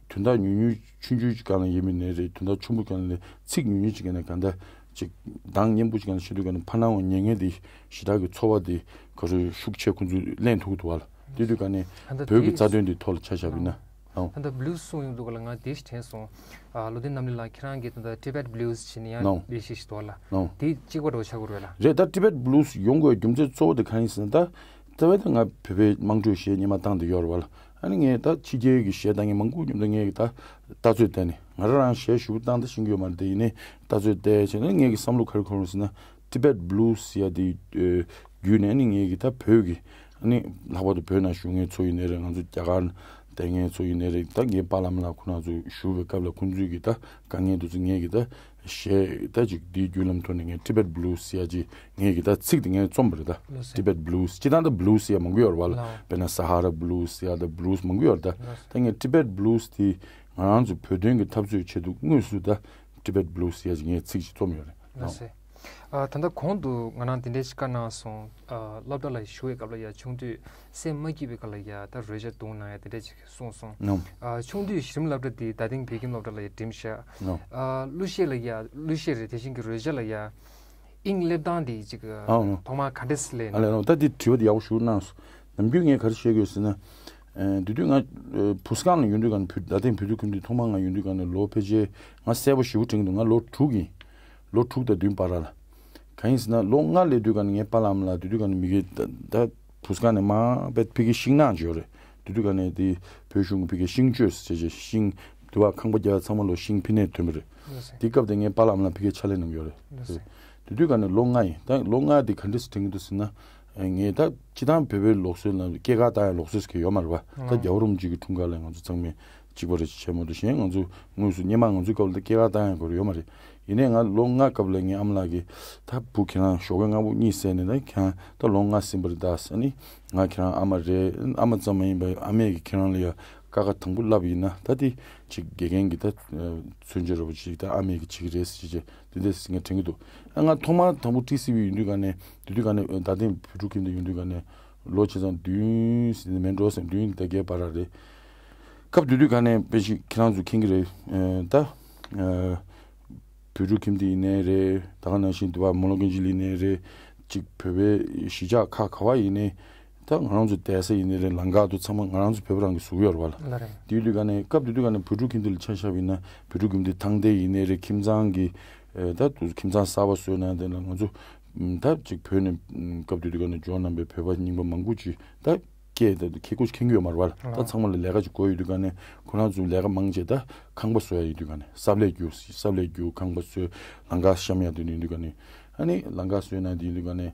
དོན་དག་ཉུང་ཉུང་ཆུང་ཆུང་ཅིག་ག་ལ་ཡིན་མིན་ནའི་རེད། དོན་དག་ཆེན་པོ་ག་ལ་ཚིག་ཉུང་ཉུང་ཅིག་ག་ནས་ག་འདྲ་ཅིག་གདངས་སྙན་པོ་ཅིག་ག་ནས་བཤད་དུས་ག་ནས་ཕར་ནང་བ་ཉན་མཁན་དེ་ཞེ་དྲག་གི་ཚོར་བ་དེ་ག་རེ་ཤུགས་ཆེ་ཁོང་ཚོས་ལེན་ཐུབ་ཀྱི་འདུག་བ་ལ། དེ་དུས་ག་ནས་ད་ལྟ་བོད་ཀྱི་དེ་རྩ་དོན་དེ་ཐོག་ལ་ཆ་བཞག་པ་ཡིན་ན། ཨོ། ད་ལྟ་བྷུ་ལུ་སི་གསུངས་ཡོང་དུས་ག་ལ་ང་དེ་ཞིག་དྲན་སོང་། ཨ་བློ་ལྡན་རྣམ་གླིང་ལགས་ཁྱེད་རང་གིས་ད་ལྟ་ཊི་བེཊ་བྷུ་ལུ་སི་བྱས་ནས་ཡང་ནོ། ལས་གཞི་ཞིག་འདུག་ལ། ནོ། དེ་གཅིག་པ་འདྲ་བོ་ཆགས་ཀྱི་རེད་ལ། རེད། ད་ཊི་བེཊ་བྷུ་ལུ་སི་ཡོང་དགོས་རྒྱུ་མཚན་གཙོ་བོ་དེ་གང་ཡིན་ཟེར་ན་ད། ད་བས་ད་ང་བོད་པའི་དམངས་ཁྲོད་གཞས་སྙན་མ་བཏང་བསྡད་ཡོད་རེད་བ་ལ། ཨ་ནི་ངས་ད་ཕྱི་རྒྱལ་གྱི་གཞས་བཏང་མཁན་མང་པོ་མཉམ་དུ་ངས་ད་ལྟ་ཚོད་བལྟས་ནས་ང་རང་རང་གཞས་ཞེ་པོ་བཏང་ད་ཤེས་ཀྱི་ཡོད་མ་རེད། དེ་ཡིན་ནའི་ལྟ་ཚོད་བལྟས་བྱས་ན་ངས་ཀྱི་བསམ་བློ་ག་རེ་འཁོར་ཡོང་ཟེར་ན། ཊི་བེཊ་བྷུ་ལུ་སི་ཟེར་ཡ་དེ་བརྒྱུད་ནས་ཨ་ནི་ངས་ཀྱི་ད་བོད་ཀྱི་ཨ་ནི་ལྷག་པར་དུ་བོད་ནང་བཞུགས་མཁན་ཚོ་ཡིན་ནའི་རེད། ང་ཚོ་རྒྱ་གར་བསྡད་མཁན་ཚོ་ཡིན་ནའི་རེད། ད་ངའི་པཱ་ལགས་མ་ལགས་ཁོང་རྣམ་ཚོ་བཞུགས་པའི་སྐབས་ལ་ཁོང་ཚོས་ཀྱི་ད་དཀའ་ངལ་འདི་ཚོ་ངས་ཀྱི་ད་གཞས་ད་ཅིག་འདིའི་བརྒྱུད་ལམ་ཐོག་ནས་ངས་ཊི་བེཊ་བྷུ་ལུ་སི་ཟེར་ཡ་ཅིག་ངས་ཀྱི་ད་ཚིག་དེ་ངས་རྩོམ་པ་རེད་ད། ལགས་སོ། ཊི་བེཊ་བྷུ་ལུ་སི་སྤྱིར་བཏང་ད་བྷུ་ལུ་སི་ཟེར་ཡ་མང་པོ་ཡོད་རེད་བ་ལ། ལགས། དཔེར་ན་ས་ཧ་ར་བྷུ་ལུ་སི་ཟེར་ཡ་ད་བྷུ་ལུ་སི་མང་པོ་ཡོད་རེད་ད། ལགས་སོ། ད་ངས་ཊི་བེཊ་བྷུ་ལུ་སི་དེ་ང་རང་ཚོ་བོད་དོན་གྱི་འཐབ་རྩོད་ཆེད་དུ་དངོས་སུ་ད་ཊི་བེཊ་བྷུ་ལུ་སི་ཟེར་ཡ་ཅིག་ངས་ཚིག་ཅིག་རྩོམ་ཡོད་རེད། ལགས་སོ། ཨ། ད་ལྟ་གོང་དུ་ང་རང་དེ་འདྲའི་ཞིག་བཀའ་གནང་སོང་། ཨ། སློབ་གྲྭ་ལ་ཞུགས་པའི་སྐབས་ལ་ཡ་ཆུང་དུས་སེམས་མ་སྐྱིད་པའི་སྐབས་ལ་ཡ་ད་རོལ་ཆ་བརྡུངས་གནང་ཡ་དེ་འདྲ་ཅིག་གསུངས་སོང་། ནོ། ཨ། ཆུང་དུས་གཞི་རིམ་སློབ་གྲྭ་དེ་རྡ་སྟེང་བོད་ཁྱིམ་སློབ་གྲྭ་ལ་ཡ་འགྲིམས་ཤག་ནོ། ཨ། གླུ་གཞས་ལ་ཡ་གླུ་གཞས་རེད། དེ་བཞིན་གྱི་རོལ་ཆ་ལ་ཡ་དབྱིངས་སླེབས་སྟངས་དེ་ཅིག་ཨ་ནོ། ཐོག་མར་ག་འདྲས་སླེབས་ཨ་ནས། ལས་ནོ། ད་དེ་དྲི་བ་དེ་ཡག་པོ་ཞིག་གནང་སོང་། ནམ་རྒྱུན་ངས་ག་རེ་བཤད་དགོས་ཟེར་ན། ཨ། དེ་དུས་ང་ཨ་བུ་སྐང་ལ་ཡོང་དུས་ག་ནས་བུ་རྡ་སྟེང་བོད་ཕྲུག་ཁྱིམ་སྡེ་ཐོག་མར་ང་ཡོང་དུས་ག་ནས་ལོ་ཕལ་ཆེར་ང་གསལ་པོ་ཞེ་པོ་དྲན་གྱི་འདུག་ང་ལོ་དྲུག་ཡིན། ལོ་དྲུག་དང་བདུན་བར་ལ། གང་ཡིན་ཟེར་ན་ལོ་ལྔ་སླེབས་དུས་ག་ནས་ངའི་པཱ་ལགས་ཨ་མ་ལགས་དེ་དུས་ག་ནས་མི་གི་ད་ད་བུ་སྐང་ནས་མར་དཔེ་ཕ་གིའི་ཤིང་ནགས་ཅིག་ཡོད་རེད། དེ་དུས་ག་ནས་དེ་བོད་གཞུང་གི་ཕ་གིའི་ཤིང་གཅོད་ཟེར་བྱས་ཤིང་དུ་བ་ཁང་པ་རྒྱག་ཚང་མ་ལོ་ཤིང་ཕུད་ནས་ཐོན་པ་རེད། ལགས་སོ། དེ་སྐབས་དེ་ངའི་པཱ་ལགས་ཨ་མ་ལགས་ཕ་གིའི་ཕྱག་ལས་གནང་གི་ཡོད་རེད། ལགས་སོ། དེ་དུས་ག་ནས་ལོ་ལྔ་ཡིན། ད་ལོ་ལྔ་དེ་ག་འདྲས་སེ་དྲན་གྱི་འདུག་ཟེར་ན། ངས་ད་སྤྱིར་བཏང་བོད་པའི་ལུགས་སྲོལ་ནང་སྐྱེས་སྐར་བཏང་ཡ་ལུགས་སྲོལ་ཟེར་མཁན་ཡོད་མ་རེད་པ། ད་ཨང་། རྒྱལ་བ་རིན་པོ་ཆེ་གི་འཁྲུངས་སྐར་ལ་ང་ཚོ་ཚང་མས་གཅིག་པ་རེ་བྱས་མ་གཏོགས། གཞན་ང་ཚོ་དངོས་སུ་སྔོན་མ་ང་ཚོའི་སྐབས་ལ་སྐྱེས་སྐར་བཏང་ཡ་གོ་རེ་ཡོད་མ་རེད། ཡིན་ནའི་ང་ལོ་ལྔ་སྐབས་ལ་ངའི་ཨ་མ་ལགས་ཀྱིས་ད་བུ་ཁྱེད་རང་ཞོགས་ཀས་སྔ་པོ་གཉིད་སད་ནས་ད་ཁྱེད་རང་ད་ལོ་ལྔ་ཟིན་པ་རེད་ད་ཟེར་ནི། ང་ཁྱེད་རང་ཨ་མ་རེད། ཨ་མ་ཙམ་མ་ཡིན་པར་ཨ་མས་ཀྱིས་ཁྱེད་རང་ལ་ཡ་ཀ་ཁ་དང་པོ་བསླབས་ཡིན་ན་ད་དེ་ཅིག་དགེ་རྒན་གྱི་ད་མཚོན་བྱེད་འདྲ་པོ་ཅིག་ད་ཨ་མས་ཀྱིས་བྱེད་ཀྱི་རེད་ཟེར་བྱས། དེ་འདྲ་ཟེར་ངས་དྲན་གྱི་འདུག་ཨ། ང་ཐོག་མར་དང་པོ་ཊི་སི་ཝི་ཡོང་དུས་ག་ནས་དེ་དུས་ག་ནས་རྡ་སྟེང་བོད་ཕྲུག་ཁྱིམ་སྡེ་ཡོང་དུས་ག་ནས་ལོ་བྱས་ཙང་བདུན་ཟིན་མེད་འགྲོ་ཟེར། བདུན་དང་བརྒྱད་བར་ར་རེད། སྐབས་དེ་དུས་ག་ནས་དཔེ་ཞིག་ཁྱེད་རང་ཚོ་མཁྱེན་གྱི་རེད། ཨ། ད་ཨ་བོད་ཕྲུག་ཁྱིམ་སྡེ་ཡིན་ནའི་རེད། ད་ག་ནང་བཞིན་དུ་བ་མོ་ལོ་ཀན་ཇི་ལི་ནས་རེད། ཅིག་བོད་པའི་གཞིས་ཆགས་ཁག་ག་བ་ཡིན་ནའི། ད་ང་རང་ཚོ་བསྡད་ས་ཡིན་ནའི་རེད། ལམ་ཁ་དུ་ཚང་མ་ང་རང་ཚོ་བོད་པ་རང་གིས་བཟོ་གི་ཡོད་རེད་པ་ལ། ལགས་རེད། དེ་དུས་ག་ནས་སྐབས་དེ་དུས་ག་ནས་བོད་ཕྲུག་ཁྱིམ་སྡེ་ལ་ཆ་བཞག་པ་ཡིན་ན་བོད་ཕྲུག་ཁྱིམ་སྡེ་ཐང་སྡེ་ཡིན་ནའི་རེད། ཁྱིམ་ཚང་གི་ཨ་ད་དུ་ཁྱིམ་ཚང་གསར་པ་བཟོས་ན་དེ་ལ་ང་ཚོ་ཨམ་ད་ཅིག་བོད་ནས་ཨམ་སྐབས་དེ་དུས་ག་ནས་འབྱོར་གནང་པའི་བོད་པ་རྙིང་པ་མང་པོ་ཅིག་ད་སྐད་ད་ཁྱེད་ཁོ་མཁྱེན་གྱི་ཡོད་མ་རེད་པ་ལ། ད་ཨ་ཚང་མ་ལ་ལས་ཀ་ཅིག་དགོས་ཡོད་དུས་ག་ནས་ཁོ་རང་ཚོ་ལས་ཀ་མང་ཆེ་ད་ཁང་པ་བཟོ་ཡ་ཡིན་དུས་ག་ནས་ས་བསླས་རྒྱུགས། ས་བསླས་རྒྱུགས། ཁང་པ་བཟོས། ལམ་ཁ་བཤམས་ཡ་དེ་ཡིན་དུས་ག་ནས། ཨ་ནི་ལམ་ཁ་བཟོས་ན་དེ་ཡིན་དུས་ག་ནས་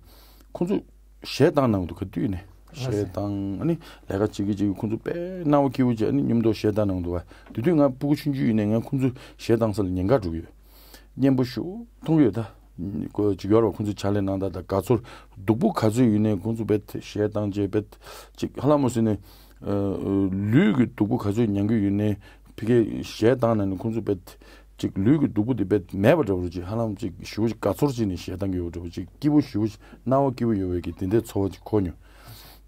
ཁོ་ཚོ་གཞས་བཏང་གནང་འདུག་ག་དུས་ནས་གཞས་བཏང་། ཨ་ནི་ལས་ཀ་བྱེད་ཀྱི་བྱེད་ཀྱི་ཁོ་ཚོ་དཔེ་སྣང་བ་སྐྱིད་པོ་བྱས། ཨ་ནི་མཉམ་དུ་གཞས་བཏང་གནང་འདུག་པ། དེ་དུས་ང་སྤུ་གུ་ཆུང་ཆུང་ཡིན་ནའི་ང་ཁོ་ཚོ་གཞས་བཏང་ས་ལ་ཉན་ག་འགྲོ་གི་ཡོད། སྙན་པོ་ཞེ་པོ་མཐོང་གི་ཡོད་ད། ཁོ་ཅིག་ཡོད་རེད་པ། ཁོ་ཚོ་ཕྱག་ལས་གནང་སྟངས་དང་དགའ་ཚོར་སྡུག་པོ་ག་ཚོད་ཡིན་ནའི་ཁོ་ཚོ་དཔེ་གཞས་བཏང་བྱས་དཔེ་ཅིག་ཧ་ལམ་མོ་ཟེར་ནས་ཨ་ལུས་ཀྱི་སྡུག་པོ་ག་ཚོད་མྱང་གི་ཡོད་ནའི་ཕ་གིའི་གཞས་བཏང་ན་ནི་ཁོ་ཚོ་དཔེ་ཅིག་ལུས་ཀྱི་སྡུག་པོ་དེ་དཔེ་མེད་པ་འདྲ་པོ་ཅིག་ཧ་ལམ་ཅིག་ཞེ་པོ་ཅིག་དགའ་ཚོར་བྱས་ནས་གཞས་བཏང་གི་ཡོད་པ་འདྲ་པོ་ཅིག་སྐྱིད་པོ་ཞེ་པོ་ཅིག་སྣང་བ་སྐྱིད་པོ་ཡོད་པའི་གི་དེ་འདྲའི་ཚོར་བ་ཅིག་གོ་མྱོང་།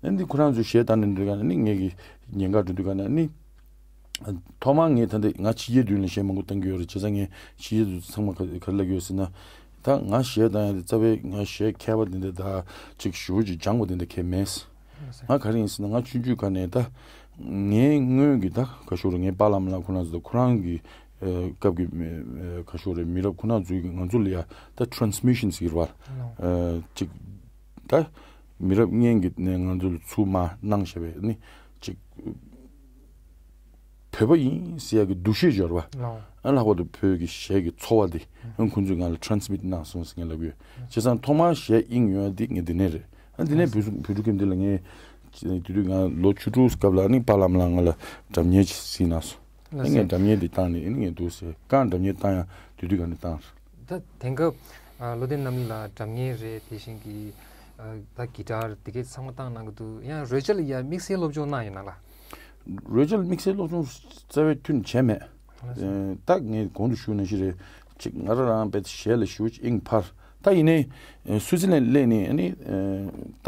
ཨ་ནི་ཁོ་རང་ཚོ་གཞས་བཏང་ནས་འདུག་ག་ནི་ངས་གི་ཉན་ག་འགྲོ་དུས་ག་ནས་ནི། ཐོག་མར་ངས་ད་ལྟ་ང་ཕྱི་རྒྱལ་དུས་ལ་གཞས་མང་པོ་བཏང་གི་ཡོད་རེད། བྱས་ཙང་ངས་ཕྱི་རྒྱལ་དུ་ཚང་མ་ག་ག་རེ་ལབ་ཀྱི་ཡོད་ཟེར་ན། ད་ང་གཞས་བཏང་ཡ་དེ་རྩ་བའི་ང་གཞས་མཁས་པ་དེ་འདྲ་ད་ཅིག་ཞེ་པོ་ཅིག་སྦྱངས་པ་དེ་འདྲ་གང་ཡང་མེད། ང་ག་རེ་ཡིན་ཟེར་ན་ང་ཆུང་ཆུང་ག་ནས་ད་ངའི་སྔོན་གྱི་ད་ག་ཞོག་རེད། ངའི་པཱ་ལགས་ཨ་མ་ལགས་ཁོ་རང་ཚོ་ད་ཁོ་རང་གི་ཨ་སྐབས་ཀྱི་མི་ཨ་ག་ཞོག་རེད། མི་རབས་ཁོ་རང་ཚོའི་གི་ང་ཚོ་ལ་ཡ་ད་ཊེ་རན་སི་མི་ཤན་ཟེར་གྱི་རེད་པ། ཨ་ཅིག་ད་མི་རབས་སྔོན་གྱི་ནས་ང་ཚོ་ལ་ཚུར་མར་གནང་བཞག་པའི་ནི་ཅིག་བོད་པ་ཡིན་ཟེར་ཡག་གི་འདུ་ཤེས་ཡོད་རེད་པ། ལགས། ཨ་ལྷག་པར་དུ་བོད་ཀྱི་གཞས་ཀྱི་ཚོར་བ་འདི་ཨ་ཁོང་ཚོས་ང་ལ་ཊེ་རན་སི་མིཊ་གནང་སོང་ཟེར་ངས་ལབ་ཀྱི་ཡོད། བྱས་ཙང་ཐོག་མར་གཞས་དབྱིངས་ཡོད་ཡག་འདི་ངས་འདི་ནས་རེད། ཨ་འདི་ནས་བོད་བོད་ཕྲུག་ཁྱིམ་སྡེ་ལ་ངས་དེ་དུས་ང་ལོ་བཅུ་དྲུག་སྐབས་ལ་ནི་པཱ་ལགས་ཨ་མ་ལགས་ང་ལ་སྒྲ་སྙན་ཅིག་གཟིགས་གནང་སོང་། ཨ་ངས་ལགས་སོ། སྒྲ་སྙན་འདི་བཏང་ནས་ཨ་ནི་ངས་འདུག་ཟེར་གང་སྒྲ་སྙན་བཏང་ཡག་དེ་དུས་ག་ནས་བཏང་། ད་དེང་སྐབས་ཨ་བློ་ལྡན་རྣམ་གཉིས་ལགས་སྒྲ་སྙན་རེད། དེ་བཞིན་གྱི་ཨ་ད་གི་ཊར་དེ་གའི་ཚང་མ་བཏང་གནང་གི་འདུག་ཡང་རོལ་ཆ་ལ་ཡ་དམིགས་བསལ་སློབ་སྦྱོང་གནང་ཡོད་ན་ལགས། རོལ་ཆ་ལ་དམིགས་བསལ་སློབ་སྦྱོང་རྩ་བའི་ཐུན་བྱས་མེད། ཨ་ད་ངས་གོང་དུ་ཞུས་ནང་བཞིན་རེད། ཅིག་ང་རང་རང་དཔེ་གཞས་ལ་ཞེ་པོ་ཅིག་དབྱིངས་འཕར། ད་ཡིན་ནའི་སུའུ་ཙི་ལན་སླེབས་ནས་ཨ་ནི་ད་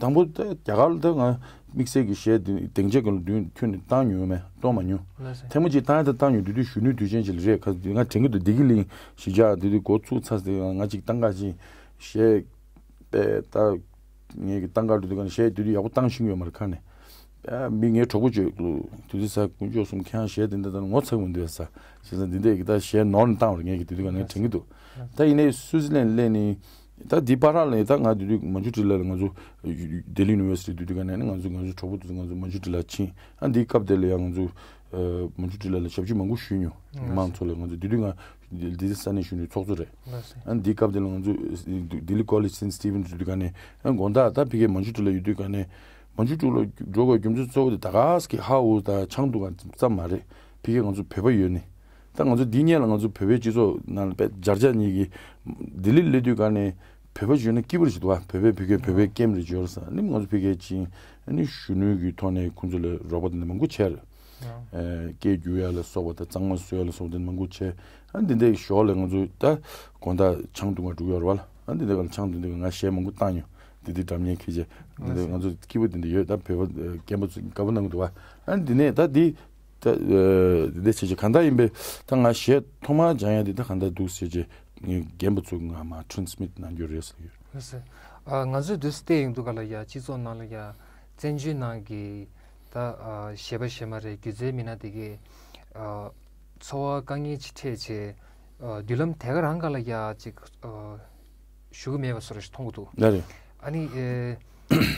དང་པོ་ད་རྒྱ་གར་ལ་ད་ང་དམིགས་བསལ་གྱི་གཞས་དེ་སྡིངས་ཆ་ག་ལ་མདུན་ཐོན་ནས་བཏང་མྱོང་མེད། གཏོང་མ་མྱོང་། ལགས་སོ། ཐེངས་མ་གཅིག་བཏང་ཡ་ད་བཏང་མྱོང་། དེ་དུས་གཞོན་ནུའི་དུས་ཆེན་ཅིག་ལ་རེད། ཁ་ང་དྲན་གྱི་འདུག་བདེ་སྐྱིད་གླིང་གཞིས་ཆགས་དེ་དུས་འགོ་ཚུགས་ཚར་ཟེར་ང་གཅིག་བཏང་ག་ཕྱིན། གཞས་དཔེ་ད་ངས་ཀྱི་བཏང་ག་འགྲོ་དུས་ག་ནས་གཞས་དེ་དུས་ཡག་པོ་བཏང་ཤེས་ཀྱི་ཡོད་མ་རེད་ཁ་ནས། ཨ་མི་ངའི་གྲོགས་པོ་ཅིག་དུས་ཚོད་ས་དཀོན་མཆོག་གསུམ་ཁྱེད་རང་གཞས་དེ་འདྲ་བཏང་ན་ངོ་ཚ་གི་མི་འདུག་ས། བྱས་ཙང་འདི་འདྲས་ཀྱི་ད་གཞས་ནོར་ནས་བཏང་བ་རེད། ངས་ཀྱི་དེ་དུས་ག་ནས་དྲན་གྱི་འདུག་ད་ཡིན་ནའི་སུའུ་ཙི་ལན་སླེབས་ནས་ད་འདི་བར་ལ་ད་ང་དེ་དུས་མན་ཇུ་ཊི་ལ་ལ་ང་ཚོ་ལྡི་ལི་ཡུ་ནི་ཝར་སི་ཊི་དེ་དུས་ག་ནས་ང་ཚོ་ང་ཚོ་གྲོགས་པོ་དེ་ཚོ་ང་ཚོ་མན་ཇུ་ཊི་ལ་ཕྱིན། ཨ་འདིའི་སྐབས་དེ་ལ་ཡང་ང་ཚོ་ཨ་མན་ཇུ་ཊི་ལ་ལ་ཞབས་ཕྱི་མང་པོ་ཞུས་མྱོང་། མི་མང་ཚོ་ལ་ང་ཚོ་དེ་དུས་ང་ལྡི་ལི་ས་གནས་གཞོན་ནུའི་ཚོགས་གཙོ་རེད། ཨ་འདིའི་སྐབས་དེ་ལ་ང་ཚོ་ལྡི་ལི་ཀོ་ལེཇ་སེན་ཊི་སི་ཊི་ཝན་སི་དེ་དུས་ག་ནས་ཨ་དགོང་དག་ད་ཕ་གིའི་མན་ཇུ་ཊི་ལ་ཡོད་དུས་ག་ནས་མན་ཇུ་ཊི་ལ་འགྲོ་དགོས་རྒྱུ་མཚན་གཙོ་བོ་དེ་ད་ག་ས་གི་ཧ་འུ་ད་ཆང་འཐུང་ག་ཙམ་མ་རེད། ཕ་གིའི་ང་ཚོ་བོད་པ་ཡོད་ནི། ད་ང་ཚོ་འདི་སྔོན་ལ་ང་ཚོ་བོད་པའི་སྤྱི་ཚོགས་ནང་ལ་དཔེ་སྦྱར་སྦྱར་གཉིས་ཀྱིས་ལྡི་ལི་སླེབས་དུས་ག་ནས་བོད་པ་བརྗོད་ན་སྐྱིད་པོ་རེད་ཅིག་འདུག་བ། བོད་པའི་ཕ་གིའི་བོད་པའི་ཀེམ་རེད་བརྗོད་རེད་ས་ནི་ང་ཚོ་ཕ་གིའི་ཅིང་ཨ་ནི་གཞོན་ནུའི་གི་ཐོག་ནས་ཁོང་ཚོ་ལ་རོགས་པ་དེ་འདྲ་མང་པོ་བྱས་རེད། ཨ། ཨ། སྐད་བསྒྱུར་ཡ་ལ་སོགས་པ་དང་གཙང་མ་བཟོ་ཡ་ལ་སོགས་པ་དེ་མང་པོ་བྱས། ཨ། འདི་འདྲའི་ཞོར་ལ་ང་ཚོ་ད་དགོང་དག་ཆང་འཐུང་ག་འགྲོ་གི་ཡོད་རེད་བ་ལ། ཨ། འདི་འདྲའི་སྒང་ལ་ཆང་འཐུང་དུས་ང་གཞས་མང་པོ་བཏང་མྱོང་། འདི་འདྲའི་སྒྲ་སྙན་ཁྱེར་བྱས། འདི་འདྲའི་ང་ཚོ་སྐྱིད་པོ་འདི་འདྲ་ཡོད། ད་བོད་པ་རྒན་པ་ཚོ་དགའ་པོ་གནང་གི་འདུག་བ། ཨ། འདི་ནས་ད་འདི་ད་འདི་འདྲ་བྱས་བྱས་གང་ལྟར་ཡིན་པས། ད་ང་གཞས་ཐོག་མར་སྦྱང་ཡ་འདི་ད་གང་ལྟར་འདུག་ཟེར་བྱས་ངས་རྒན་པ་ཚོ་ང་མར་ཊེན་སི་མིཊ་གནང་རྒྱུ་རེད་ཟེར་གྱི་ཡོད། ལགས་སོ། ཨ། ང་ཚོས་དུས་སུ་བལྟས་ཡོང་དུས་ག་ལ་ཡ་སྤྱི་ཚོགས་ནང་ལ་ཡ་བཙན་བྱོལ་ནང་གི་ད་ཨ་གཞས་པ་གཞས་མ་རེད། སྒྱུ་རྩལ་མི་སྣ་དེ་གས་ཨ་འཚོ་བ་དཀའ་ངལ་ཅིག་འཕྲད་བྱས། ཨ། མདུན་ལམ་དེ་ག་རང་ག་ལ་ཡ་ཅིག་ཨ་ཞུ་གི་མེད་པ་བཟོ་འདྲ་ཞིག་མཐོང་གི་འདུག་ལགས་རེད། ཨ་ནི་ཨེ་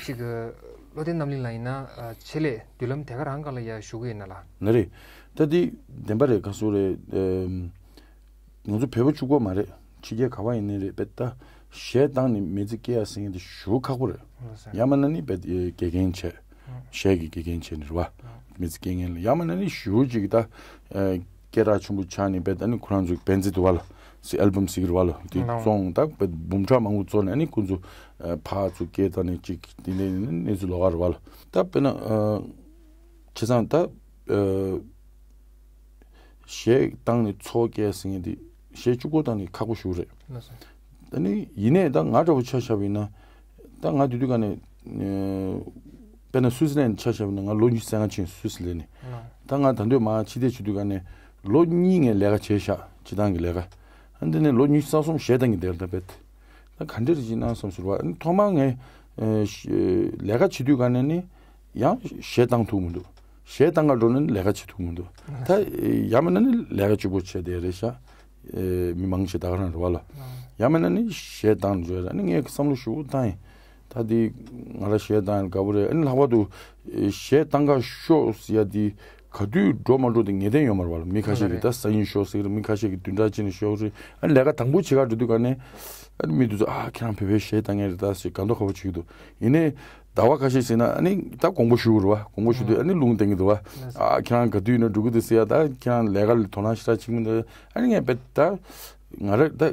ཅིག་ཨ་བློ་བརྟན་རྣམ་གླིང་ལགས་ཡིན་ན་ཨ་ཆེད་ལས་མདུན་ལམ་དེ་ག་རང་ག་ལ་ཡ་ཞུ་གི་ཡོད་ན་ལགས། ལགས་རེད། ད་འདི་བདེན་པ་རེད། ག་ཟེར་རེད། ཨེམ། ང་ཚོ་བོད་པ་གཅིག་པོ་མ་རེད། ཕྱི་རྒྱལ་ག་པར་ཡིན་ནའི་རེད། དཔེ་ད་གཞས་བཏང་ནས་མི་ཚེ་སྐྱེལ་ཡ་ཟེར་མཁན་དེ་ཞེ་པོ་ཁག་པོ་རེད། ལགས་སོ། ཡང་མིན་ན་ནི་དཔེ་དགེ་རྒན་བྱས། ཨ། གཞས་ཀྱི་དགེ་རྒན་བྱས་ནས་རེད་བ། ཨ། མི་ཚེ་སྐྱེལ་མཁན་ལ། ཡང་མིན་ན་ནི་ཞེ་པོ་ཅིག་ད་ཨ་སྐད་གྲགས་ཆེན་པོ་ཆགས་ནས་དཔེ་ད་ནི་ཁོ་རང་ཚོ་བེན་ཛི་འདུག་བ་ལ། སི་ཨལ་བམ་ཟེར་གྱི་རེད་བ་ལ། དེ་ལགས། བཙོང་ད་དཔེ་འབུམ་ཕྲག་མང་པོ་བཙོང་ནས། ཨ་ནི་ཁོ་ཚོ་ཨ་ཕར་ཚུར་སྐད་བཏང་ནས་ཅིག་དེ་འདྲའི་གནས་ཚུལ་ལོགས་ཀ་རེད་བ་ལ། ད་དཔེར་ན་ཨ་བྱས་ཙང་ད་ཨ་གཞས་བཏང་ནས་འཚོ་བ་སྐྱེལ་ཟེར་མཁན་དེ། གཞས་གཅིག་པོ་བཏང་ནས་ཁག་པོ་ཞེ་པོ་རེད། ལགས་སོ། ད་ནི་ཡིན་ནའི་ད་ང་འདྲ་པོ་ཆ་བཞག་པ་ཡིན་ན། ད་ང་དེ་དུས་ག་ནས་ཨ་དཔེར་ན་སུའི་ཙི་ལན་ཆ་བཞག་པ་ཡིན་ན། ང་ལོ་ཉི་ཤུ་རྩ་ལྔ་ཕྱིན་སུའི་ཙི་ལན་ནས། ལགས། ད་ང་ད་དུང་མར་ཕྱི་བལྟས་བྱེད་དུས་ག་ནས་ལོ་གཉིས་ངས་ལས་ཀ་བྱས་ཤག་སྤྱིར་བཏང་གི་ལས་ཀ། ཨ་འདི་ནས་ལོ་ཉི་ཤུ་རྩ་གསུམ་གཞས་བཏང་གི་བསྡད་ལ། ད་དཔེ་ད་ག་འདྲ་རེད་ཅིག་གནང་བསམ་ཟེར་བ། ཨ་ནི་ཐོག་མར་ངས་ཨ་ལས་ཀ་བྱེད་དུས་ག་ནས་ནི་ཡང་གཞས་བཏང་ཐུབ་མི་འདུག་གཞས་བཏང་ག་འགྲོ་ན་ནི་ལས་ཀ་བྱེད་ཐུབ་མི་འདུག་ད་ཡང་མིན་ན་ནི་ལས་ཀ་གཅིག་པོ་བྱས་བསྡད་རེད་ཤག་ཨེ་མི་མང་ཆེ་ད་ག་རང་རེད་བ་ལ། ཡང་མིན་ན་ནི་གཞས་བཏང་འགྲོ་ཡ། ཨ་ནི་ངས་བསམ་བློ་ཞེ་པོ་བཏང་ཡིན། ད་འདི་ང་རང་གཞས་བཏང་ཡ་དགའ་པོ་རེད། ཨ་ནི་ལྷག་པར་དུ་ཨེ་གཞས་བཏང་ག་ཤོག་ཟེར་ཡ་འདི་ག་དུས་འགྲོ་མ་འགྲོ་དེ་ངེས་གཏན་ཡོད་མ་རེད་བ་ལ། མི་ཁ་ཤས་ཀྱིས་ད་སང་ཉིན་ཤོག་ཟེར་གྱི་རེད། མི་ཁ་ཤས་ཀྱིས་བདུན་ཕྲག་གཅིག་ནས་ཤོག་རེད། ཨ་ནི་ལས་ཀ་དང་པོ་བྱེད་ག་འགྲོ་དུས་ག་ནས་ཨ་ནི་མི་དེ་ཚོ་ཨ་ཁྱེད་རང་བོད་པའི་གཞས་བཏང་མཁན་རེད་ད་ཟེར་དགའ་མདོག་ཁ་པོ་བྱེད་ཀྱི་འདུག་ཡིན་ནའི་ཟླ་བ་ཁ་ཤས་ཟིན་ན་ཨ་ནི་ད་དགོངས་པ་ཞུ་དགོས་རེད་བ། དགོངས་པ་ཞུ་དུས་ཨ་ནི་རླུང་བསྟན་གྱི་འདུག་བ། ཨ་ཁྱེད་རང་ག་དུས་ཡིན་ན་འགྲོ་གི་འདུག་ཟེར་ཡ། ད་ཁྱེད་རང་ལས་ཀ་ལ་དོ་སྣང་ཞེ་དྲག་བྱེད་ཀྱི་མི་འདུག་ཨ་ནི་ངས་དཔེ་ད་ང་རང་ད་ཨ་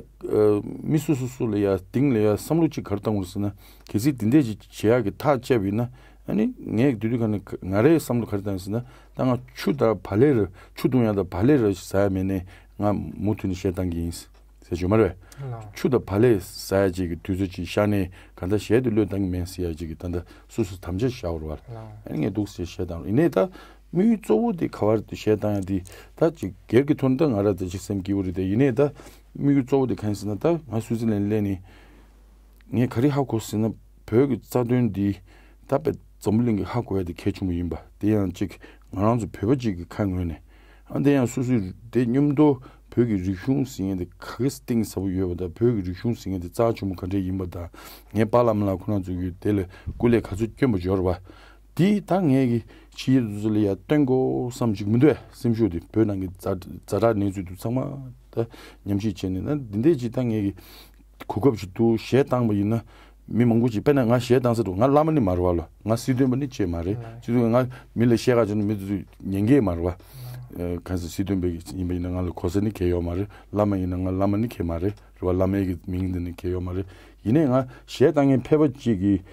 མི་སོ་སོ་སོ་ལ་ཡ་སྟེང་ལ་ཡ་བསམ་བློ་གཅིག་ག་རེ་བཏང་དགོས་ཟེར་ན། གལ་སྲིད་འདི་འདྲས་ཅིག་བྱེད་ཡག་གི་ཐག་བཅད་པ་ཡིན་ན། ཨ་ནི་ངས་དེ་དུས་ག་ནས་ང་རའི་བསམ་བློ་ག་རེ་བཏང་ཟེར་ན། ད་ང་ཆུ་དང་བག་ལེབ་ར་ཆུ་བཏུང་ཡག་དང་བག་ལེབ་ར་ཟ་ཡ་མེད་ནའི་ང་མུ་མཐུད་ནས་གཞས་བཏང་གི་ཡིན་ཟེར་བྱུང་མ་རེད། ལགས། ཆུ་དང་བག་ལེབ་ཟ་ཡ་ཅིག་གི་དུས་ཚོད་ཅིག་ཤར་ནའི་གང་ལྟར་གཞས་དེ་བློས་བཏང་གི་མེད་ཟེར་ཡ་ཅིག་གི་ད་ལྟ་སོ་སོ་དམ་བཅའ་བཞག་པ་རེད་བ། ལགས། ཨ་ནི་ངས་འདུག་ཟེར་གཞས་བཏང་རེད། ཡིན་ནའི་ད་དམིགས་ཡུལ་གཙོ་བོ་དེ་ག་བར་དུ་གཞས་བཏང་ཡ་དེ་ད་ཅིག་སྒེར་གྱི་ཐོག་ནས་ད་ང་རང་ད་ཅིག་སེམས་སྐྱིད་པོ་རེད་དེ། ཡིན་ནའི་ད་དམིགས་ཡུལ་གཙོ་བོ་དེ་གང་ཡིན་ཟེར་ན། ད་ང་སུའི་ཙི་ལན་སླེབས་ནས་ངས་ག་རེ་ཧ་གོ་ཟེར་ན། བོད་ཀྱི་རྩ་དོན་འདི་ད་དཔེ་འཛམ་བུ་གླིང་གི་ཧ་གོ་ཡ་དེ་གལ་ཆེན་པོ་ཡིན་པ། དེ་ཡང་ཅིག་ང་རང་ཚོ་བོད་པ་ཅིག་གི་ཁ་ངོས་ནས། ཨ་དེ་ཡང་སོ་སོའི་དེ་མཉམ་དུ་བོད་ཀྱི་རིག་གཞུང་ཟེར་མཁན་དེ་ག་གེ་གཏིང་ཟབ་པོ་ཡོད་པ་དང་། བོད་ཀྱི་རིག་གཞུང་ཟེར་མཁན་དེ་རྩ་ཆེན་པོ་ག་འདྲས་ཡིན་པ་དང་། ངའི་པཱ་ལགས་མ་ལགས་ཁོ་རང་ཚོ་གིས་དེ་ལ་སྐུ་ལས་ག་ཚོད་བསྐྱོན་པ་འབྱོར་བ། དེ་ད་ངས་ཀྱི་ཕྱི་རྒྱལ་དེ་ཚོ་ལ་ཡ་སྟོན་དགོས་བསམ་ཅིག་མི་འདུག་ཨེ། སེམས་ཤུགས་དེ་བོད་ནང་གི་ཛ་ཛ་དྲག་གནས་ཚུལ་དེ་ཚང་མ་ད་ཉམས་ཞིབ་བྱས་ནས་ན། འདི་འདྲས་ཅིག་ད་ངས་ཀྱི་གོ་སྐབས་ཤིག་འདུག་གཞས་བཏང་བ་ཡིན་ན། མི་མང་པོ་ཅིག་དཔེར་ན་ང་གཞས་བཏང་ས་འདུག་ང་བླ་མ་ནི་མ་རེད་བ་ལ། ང་སྲིད་དོན་པ་ནི་ཅིག་མ་རེད། ལགས། སྲིད་དོན་ང་མི་ལ་གཞས་ག་བྱུང་ན་མི་དེ་ཚོས་ཉན་གྱི་མ་རེད་བ། ལགས། ཨ་གང་ཟེར། སྲིད་དོན་པ་ཡིན་པ་ཡིན་ན་ང་ལ་གོ་ས་ནི་གང་ཡང་ཡོད་མ་རེད། བླ་མ་ཡིན་ན་ང་བླ་མ་ནི་གང་ཡང་མ་རེད། རེད་བ། བླ་མའི་གི་མིང་འདི་ནི་གང་ཡང་ཡོད་མ་རེད། ཡིན་ནའི་ང་གཞས་བཏང་མཁན་ཕལ་པ་ཅིག་གིས་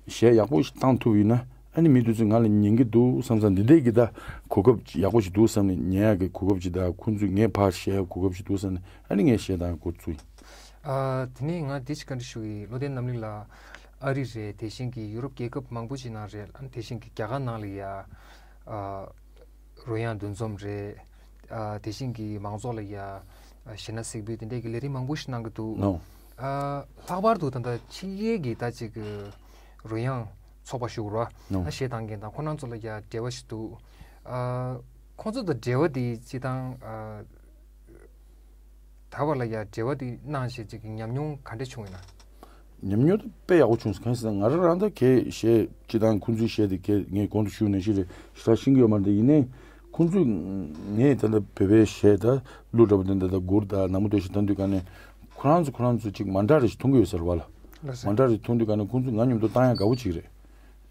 གཞས་ཡག་པོ་ཞིག་བཏང་ཐུབ་ཡིན་ན། ཨ་ནི་མི་དེ་ཚོས་ང་ལ་ཉན་གྱི་འདུག་བསམ་བསམ། འདི་འདྲས་ཀྱི་ད་གོ་སྐབས་ཅིག་ཡག་པོ་ཞིག་འདུག་བསམ་ནས། ཉན་ཡག་གི་གོ་སྐབས་ཅིག་དང་། ཁོང་ཚོས་ངའི་ཕར་བཤད་ཡག་གོ་སྐབས་ཅིག་འདུག་བསམ་ནས། ཨ་ནི་ངས་གཞས་བཏང་ཡག་འགོ་བཙུགས་ཡིན། ཨ་དེ་ནས་ང་འདི་ཅིག་བཀའ་འདྲི་ཞུ་གི་ཡིན། བློ་བརྟན་རྣམ་གླིང་ལགས། ཨ་རི་རེད། དེ་བཞིན་གྱི་ཡུ་རོབ་རྒྱལ་ཁབ་མང་པོ་ཅིག་ནང་རེད། ཨ་ནི་དེ་བཞིན་གྱི་རྒྱ་གར་ནང་ལ་ཡ་ཨ་རོལ་དབྱངས་འདུ་འཛོམས་རེད། ཨ་དེ་བཞིན་གྱི་མང་ཚོགས་ལ་ཡ་ཨ་གཞས་སྣ་གཟིགས་འབུལ་དེ་འདྲས་ཀྱི་ལས་རིམ་མང་པོ་ཞིག་གནང་གི་འདུག་ནོ། ཨ་ལྷག་པར་དུ་ད་ལྟ་ཕྱི་རྒྱལ་གྱི་ད་ཅིག་གི་རོལ་དབྱངས་ཚོགས་པ་ཞུ་དགོས་རེད་བ། ནོ། ཨ་གཞས་བཏང་མཁན་དང་ཁོ་རང་ཚོ་ལ་ཡ་འབྲེལ་བ་ཞིག་འདུག་ཨ་ཁོང་ཚོ་དང་འབྲེལ་བ་དེ་སྤྱིར་བཏང་ཨ་ད་བར་ལ་ཡ་འབྲེལ་བ་དེ་གནང་བྱས་ཅིག་གི་ཉམས་མྱོང་ག་འདྲ་བྱུང་ཡོད་ན། ཉམས་མྱོང་དེ་དཔེ་ཡག་པོ་བྱུང་སོང་། གང་ཡིན་ཟེར་ན་ང་རང་རང་ད་གའི་གཞས་སྤྱིར་བཏང་ཁོང་ཚོའི་གཞས་དེ་གའི་ངས་གོང་དུ་ཞུས་ནང་བཞིན་རེད། ཞེ་དྲག་ཤེས་ཀྱི་ཡོད་མ་རེད་དེ། ཡིན་ནའི་ཁོང་ཚོས་ངས་ད་ལྟ་བོད་པའི་གཞས་ད་གླུ་འདྲ་པོ་དེ་འདྲ་ད་མགུར་ད་ནང་མོ་དེ་ཞིག་བཏང་དུས་ག་ནས་ཁོ་རང་ཚོ་ཁོ་རང་ཚོ་ཅིག་མ་འདྲ་རེ་ཞིག་མཐོང་གི་ཡོད་ས་རེད་བ་ལ། ལགས་སོ། མ་འདྲ་རེ་མཐོང་དུས་ག་ནས་ཁོང་ཚོས་ང་མཉམ་དུ་བཏང་ཡ་དགའ་པོ་ཅིག་རེད།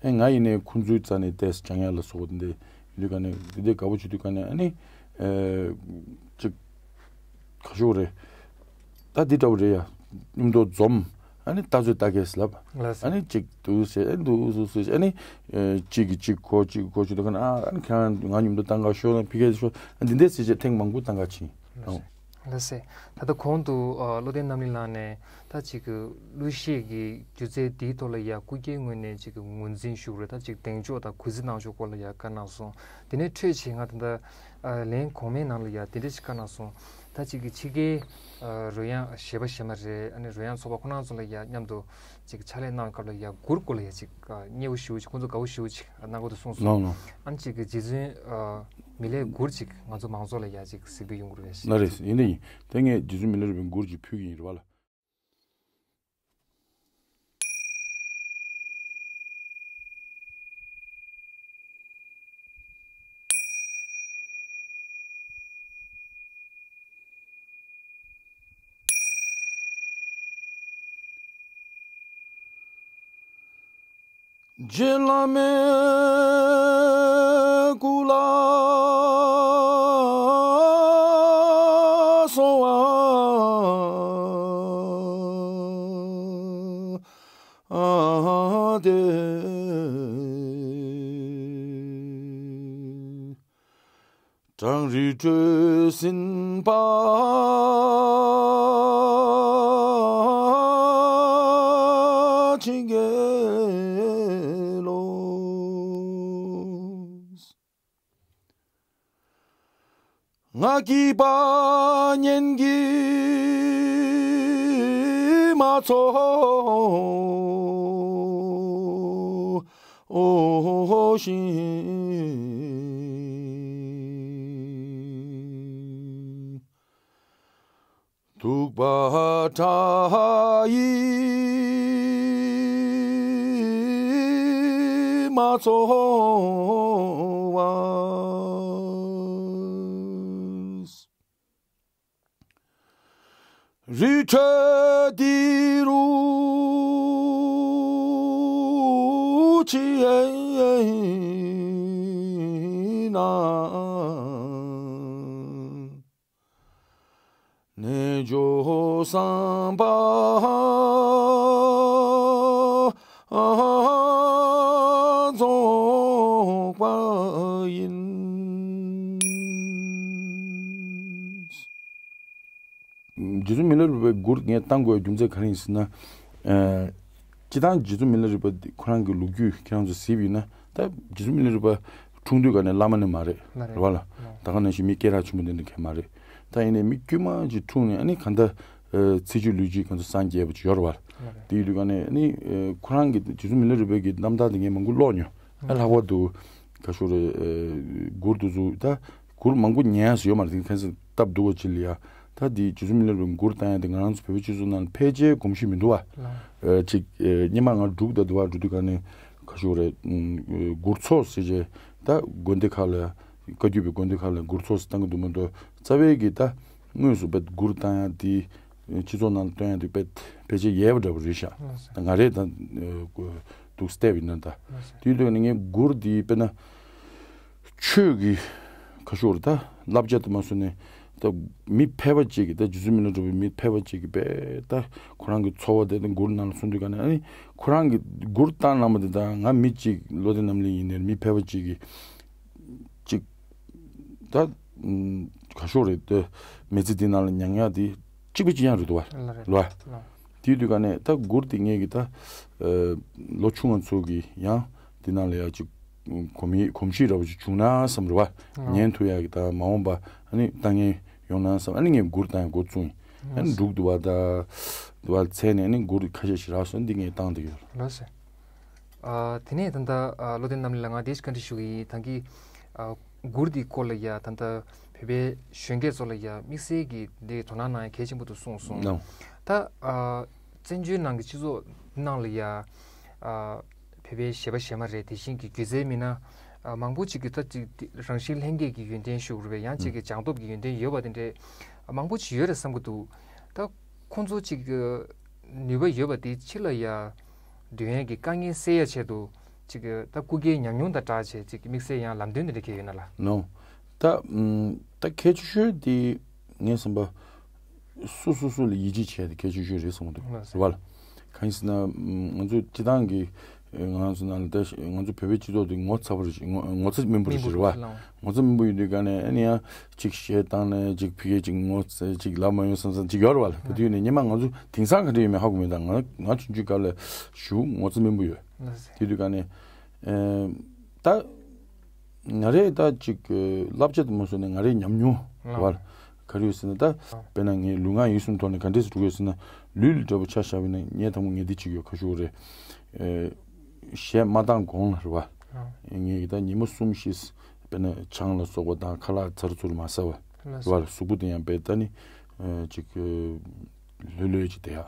ཨེ་ང་ཡིན་ནའི་ཁོང་ཚོའི་རྩ་ནས་ཏོག་ཙམ་སྦྱང་ཡ་ལ་སོགས་པ་དེ་འདྲ་ཡིན་དུས་ག་ནས་དེ་འདྲའི་དགའ་པོ་བྱེད་དུས་ག་ནས། ཨ་ནི་ཨེ་ཅིག་ཁ་ཤོག་རེད། ད་འདི་འདྲ་བོ་རེད་ཡ། མཉམ་དུ་འཛོམས། ཨ་ནི་ལྟ་ཚོད་ལྟ་གས་ལབ། ལགས་སོ། ཨ་ནི་གཅིག་ཏུ་ཟེར་ཨ་ནི་འདུག་སུ་སུ་ཨ་ནི་གཅིག་གིས་གཅིག་གོ་གཅིག་གིས་གོ་གཅིག་འདུག་ག་ན་ཨ་ནི་ཁྱེད་རང་ང་མཉམ་དུ་བཏང་ག་ཤོག་ལ་ཕི་གས་ཤོག་ཨ་འདི་འདྲས་ཟེར་བྱས་ཐེངས་མང་པོ་བཏང་ག་ཕྱིན། ལགས་སོ། ལགས་སོ། ད་ལྟ་གོང་དུ་ཨ་བློ་བརྟན་རྣམ་གླིང་ལགས་ནས་ད་ཅིག་གི་གླུ་གཞས་ཀྱི་སྒྱུ་རྩལ་འདིའི་ཐོག་ལ་ཡ་སྐུ་སྒེར་ངོས་ནས་ཅིག་གི་ངོས་འཛིན་ཞུ་རེད། ད་ཅིག་གདེང་འཇོག་དང་གུས་བརྩི་གནང་ཕྱོགས་སྐོར་ལ་ཡ་བཀའ་གནང་སོང་། དེ་ནས་འཕྲོས་བྱས་ང་ད་ལྟ་ཨ་ལན་གོང་མའི་ནང་ལ་ཡ་དེ་འདྲ་ཞིག་བཀའ་གནང་སོང་། ད་ཅིག་གི་ཕྱི་རྒྱལ་ཨ་རོལ་དབྱངས་གཞས་པ་གཞས་མ་རེད། ཨ་ནི་རོལ་དབྱངས་ཚོགས་པ་ཁོ་རང་ཚོ་ལ་ཡ་མཉམ་དུ་ཅིག་ཕྱག་ལས་གནང་བའི་སྐབས་ལ་ཡ་གུར་སྐོར་ལ་ཡ་ཅིག་ཨ་མཉེས་པོ་ཞེ་པོ་ཅིག་ཁོང་ཚོ་དགའ་པོ་ཞེ་པོ་ཅིག་གནང་གི་འདུག་གསུངས་སོང་། ལགས་ལགས། ཨ་ནི་ཅིག་གི་རྗེ་བཙུན་ཨ་མི་ལའི་གུར་ཅིག་ང་ཚོ་མང་ཚོགས་ལ་ཡ་ཅིག་གཟིགས་འབུལ་ཡོང་གི་རེད། ལགས་རེད། ཡིན་ད་ཡིན། དེ་ངས་རྗེ་བཙུན་མི་ལ་རས་པའི་གུར་ཅིག་ཕུལ་གྱི་ཡིན་རེད་བ་ལ། རྗེ་བླ་མའི་སྐུ་ལ་གསོལ་བ་འདེབས། བྲང་རི་ཁྲོད་ཟིན་པ་ཆེན་གྱི་ལོ། ང་སྐྱིད་པ་ཉིན་གྱིས་མ་ཚོར་ཞིང་། སྡུག་པ་ཁྲག་ཡིས་མ་ཚོར་བ། རི་ཁྲོད་འདི་རུ་ཕྱིན་ན། རྣལ་འབྱོར་བསམ་པ་རྫོགས་པ་ཡིན། རྗེ་བཙུན་མི་ལ་རས་པའི་མགུར་ངས་བཏང་དགོས་རྒྱུ་མཚན་ག་རེ་ཡིན་ཟེར་ན། ཨ་སྤྱིར་བཏང་རྗེ་བཙུན་མི་ལ་རས་པ་འདི་ཁོ་རང་གི་ལོ་རྒྱུས་ཁྱེད་རང་ཚོ་གཟིགས་པ་ཡིན་ན་ད་རྗེ་བཙུན་མི་ལ་རས་པ་འཁྲུངས་དུས་ག་ནས་བླ་མ་ནི་མ་རེད། མ་རེད། རེད་བ་ལ། ལོ། ད་ག་ནང་བཞིན་མི་སྐད་གྲགས་ཆེན་པོ་འདི་འདྲ་གང་ཡང་མ་རེད། ད་ཡིན་ནའི་མི་དཀྱུས་མ་ཅིག་འཁྲུངས་ནས་ཨ་ནི་གང་ལྟར་ཨ་ཚེ་བཅུད་ལུས་བཅུད་གང་ཚོ་སངས་རྒྱས་པ་ཅིག་ཡོད་རེད་བ་ལ། མ་རེད། དེ་ཡིན་དུས་ག་ནས་ཨ་ནི་ཨ་ཁོ་རང་གི་རྗེ་བཙུན་མི་ལ་རས་པའི་གི་རྣམ་ཐར་འདི་ངས་མང་པོ་ཀློག་མྱོང་། ཨ་ལྷག་པར་དུ་ག་ཤོ་རེ་ཨ་མགུར་དེ་ཚོ་ད་མགུར་མང་པོ་ཉན་ཡ་ཡོད་མ་རེད། དེ་ཁ་སང་སྟབས་སྡུག་པ་ཅིག་ལ་ཡ་ད་དེ་རྗེ་བཙུན་མི་ལ་རས་པའི་མགུར་བཏང་ཡ་དེ་ང་རང་ཚོ་བོད་པའི་སྤྱི་ཚོགས་ནང་ལ་ཕལ་ཆེར་གོམས་གཤིས་མི་འདུག་བ། ལ། ཨ་ཅིག་ཨ་སྔོན་མ་ང་འབྲུག་དང་དུ་བ་འགྲོ་དུས་ག་ནས་ག་ཤོ་རེ་ཨ་མགུར་ཚོགས་ཟེར་བྱས་ད་དགོན་སྡེ་ཁག་ལ་བཀའ་བརྒྱུད་པའི་དགོན་སྡེ་ཁག་ལ་མགུར་ཚོགས་ཟེར་བཏང་གི་འདུག་མ་གཏོགས་རྩ་བའི་གི་ད་དངོས་སུ་དཔེ་མགུར་བཏང་ཡ་དེ་སྤྱི་ཚོགས་ནང་ལ་བཏོན་ཡ་དེ་དཔེ་ཕལ་ཆེར་ཡལ་བ་འདྲ་པོ་རེད་ཤག་ལགས་སོ། ད་ང་རེད་ད་ཨ་འདུག་བལྟས་པ་ཡིན་ན་ད། ལགས་སོ། དེའི་དུས་ནས་ངས་མགུར་དེ་དཔེར་ན་ཆོས་ཀྱི་ཁ་ཤོར་ད་བསླབ་བྱ་དུ་མ་སོང་ནས་ད་མི་ཕལ་པ་ཅིག་གིས་ད་རྗེ་བཙུན་མི་ལ་རས་པའི་མི་ཕལ་པ་ཅིག་གིས་དཔེ་ད་ཁོ་རང་གི་འཚོ་བ་དེ་ད་མགུར་ནང་ལ་གསུངས་དུས་ག་ནས་ཨ་ནི་ཁོ་རང་གི་མགུར་བཏང་གནང་བ་དེ་ད་ང་མི་གཅིག་བློ་བདེ་རྣམ་གླིང་ཡིན་ནའི་མི་ཕལ་པ་ཅིག་གིས་ཅིག་ད་ཨམ་ག་ཤོག་རེད་དེ་མི་ཚེ་འདི་ནང་ལ་མྱངས་ཡག་དེ་གཅིག་པ་གཅིག་རྐྱང་རེད་འདུག་བ། ལ་རེད། ལ། ལ། དེའི་དུས་ག་ནས་ད་མགུར་དེ་ངེད་ཀྱི་ད་ཨ་ལོ་ཆུང་བ་ཚོ་གི་ཡང་འདི་ནང་ལ་ཡག་ཅིག་གོམས་ཡིག་གོམས་གཤིས་འདྲ་བོ་ཅིག་བྱུང་ན་བསམ་རེད་བ། ལ། ཉན་ཐུབ་ཡག་གི་ད་མ་འོངས་པ་ཨ་ནི་ལྟ་ངན་ཡོང་ན་བསམ་ཨ་ནི་ངས་མགུར་བཏང་ཡག་འགོ་བཙུགས་ཡིན། ཨ་ནི་འབྲུག་ཏུ་བ་ད་དུ་བ་ཚད་ནས་ཨ་ནི་མགུར་ཁ་ཤས་ཤིག་རག་སོང་འདི་ངས་བཏང་བསྡད་ཡོད། ལགས་སོ། ཨ་དེ་ནས་ད་ལྟ་ཨ་བློ་བདེ་རྣམ་གླིང་ལགས་ང་དེ་ཞིག་བཀའ་འདྲི་ཞུ་གི་ཡིན། ད་གི་ཨ་མགུར་འདི་སྐོར་ལ་ཡ་ད་ལྟ་བོད་པའི་གཞོན་སྐྱེས་ཚོ་ལ་ཡ་དམིགས་བསལ་གྱི་འདི་དོ་སྣང་གནང་ཡ་གལ་ཆེན་པོ་འདུག་གསུངས་སོང་། ལགས། ད་ཨ་བཙན་བྱོལ་ནང་གི་སྤྱི་ཚོགས་ནང་ལ་ཡ་ཨ་བོད་པའི་གཞས་པ་གཞས་མ་རེད། དེ་བཞིན་གྱི་སྒྱུ་རྩལ་མི་སྣ་ཨ་མང་པོ་ཅིག་གི་ད་ཅིག་རང་བཞིན་ལྷན་སྐྱེས་ཀྱི་ཡོན་ཏན་ཞུ་དགོས་རེད་པས། ཡང་ཅིག་གི་སྦྱངས་སྟོབས་ཀྱི་ཡོན་ཏན་ཡོད་པ་དེ་འདྲས་མང་པོ་ཅིག་ཡོད་རེད་བསམ་གྱི་འདུག་ད་ཁོང་ཚོ་ཅིག་གི་ནུས་པ་ཡོད་པ་དེ་ཕྱི་ལ་ཡ་འདོན་ཡས་ཀྱི་དཀའ་ངལ་སེལ་ཡ་ཆེད་དུ་ཅིག་གི་ད་སྐུ་སྒེར་ཉམས་མྱོང་དང་སྦྲགས་བྱས་ཅིག་གི་དམིགས་བསལ་ཡང་ལམ་སྟོན་དེ་འདྲ་གང་ཡོད་ན་ལ། ནོ། ད་ཨམ་ད་གལ་ཆེ་ཤོས་དེ་ངས་བསམ་པ་སུ་སུ་སུ་ལ་ཡིད་ཆེས་བྱས་ཏེ་གལ་ཆེ་ཤོས་རེད་བསམ་གྱི་འདུག་ལགས་སོ། རེད་བ་ལ། གང་ཡིན་ཟེར་ན་ང་ཚོ་སྤྱི་བཏང་གི་ང་ཚོ་ནང་ལ་ད་ང་ཚོ་བོད་པའི་སྤྱི་ཚོགས་དེ་ངོ་ཚ་པོ་རེད། ངོ་ངོ་ཚ་སྨིན་པོ་རེད་ཟེར་བ། ངོ་ཚ་སྨིན་པོ་ཡོད་དུས་ག་ནས་ཨ་ནི་ཡང་ཅིག་གཞས་བཏང་ནས་ཅིག་ཕ་གིར་ཅིག་ངོ་ཚ་ཅིག་ལབ་མ་ཡོང་བསམ་བསམ་ཅིག་ཡོད་རེད་བ། ལ་དེ་དུས་ནས་སྔོན་མ་ང་ཚོ་དེང་སང་ག་འདྲ་ཡོད་མེད་ཧ་གོ་མེད། ད་ང་ང་ཆུང་ཆུང་སྐབས་ལ་ཞེ་པོ་ངོ་ཚ་སྨིན་པོ་ཡོད། དེ་དུས་ག་ནས་ད་ང་རེ་ད་ཅིག་བསླབ་བྱ་དུ་མ་བཟོ་ནས་ང་རེ་ཉམས་མྱོང་རེད་བ། ག་རེ་ཡོད་ཟེར་ན་ད་དཔེར་ན་ངས་ལུས་ངག་ཡིད་གསུམ་ཐོག་ནས་ག་འདྲས་སེ་འགྲོ་གི་ཡོད་ཟེར་ན། ལུས་ལ་འདྲ་པོ་ཆ་བཞག་པ་ཡིན་ན་ངས་དང་པོ་ངས་འདི་བྱེད་ཀྱི་ཡོད། ག་ཞུ་རེད། གཞས་མ་བཏང་གོང་ལ་རེད་བ། ངས་ད་ཉི་མ་གསུམ་བཞི་དཔེར་ན་ཆང་ལ་སོགས་པ་དང་ཁ་ལག་ཚར་ཚུར་མ་ཟ་བ་རེད་བ། ལ་གཟུགས་པོ་དེ་ཡང་དཔེ་ད་ནི་ཅིག་ལྷོད་ལྷོད་ཅིག་བསྡད་ཡ།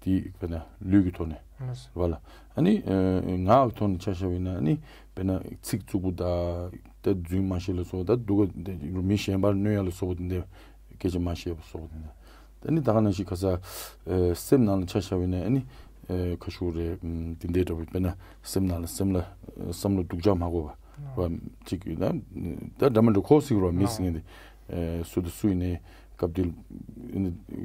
དེ་དཔེར་ན་ལུས་ཀྱི་ཐོག་ནས་རེད་བ། ལ་ཨ་ནི་ངག་གི་ཐོག་ནས་ཆ་བཞག་པ་ཡིན་ན་ཨ་ནི་དཔེར་ན་ཚིག་རྩུབ་པོ་དང་ད་རྫུན་མ་བཤད་ལ་སོགས་པ། ད་སྡུག་ག་མི་གཞན་པར་གནོད་ཡ་ལ་སོགས་པ་དེ་འདྲ་སྐད་ཆ་མ་བཤད་པ་སོགས་པ་དེ་འདྲ། ད་ནི་ད་ག་ནང་བཞིན་ཁ་ས་སེམས་ནང་ལ་ཆ་བཞག་པ་ཡིན་ན་ཨ་ནི་ཁ་ཤུག་རེད། དེ་འདྲའི་འདྲ་པོ་དཔེར་ན་སེམས་ནང་ལ་སེམས་ལ་བསམ་བློ་སྡུག་ཅག་མ་དགོས་པ་བ་ཅིག་ཡིན་ན་ད་འདྲ་མི་འདྲ་གོ་སྲིད་རོ། མི་སྲིད་ངེས་དེ་སུ་དང་སུ་ཡིན་ནའི་སྐབས་དེ་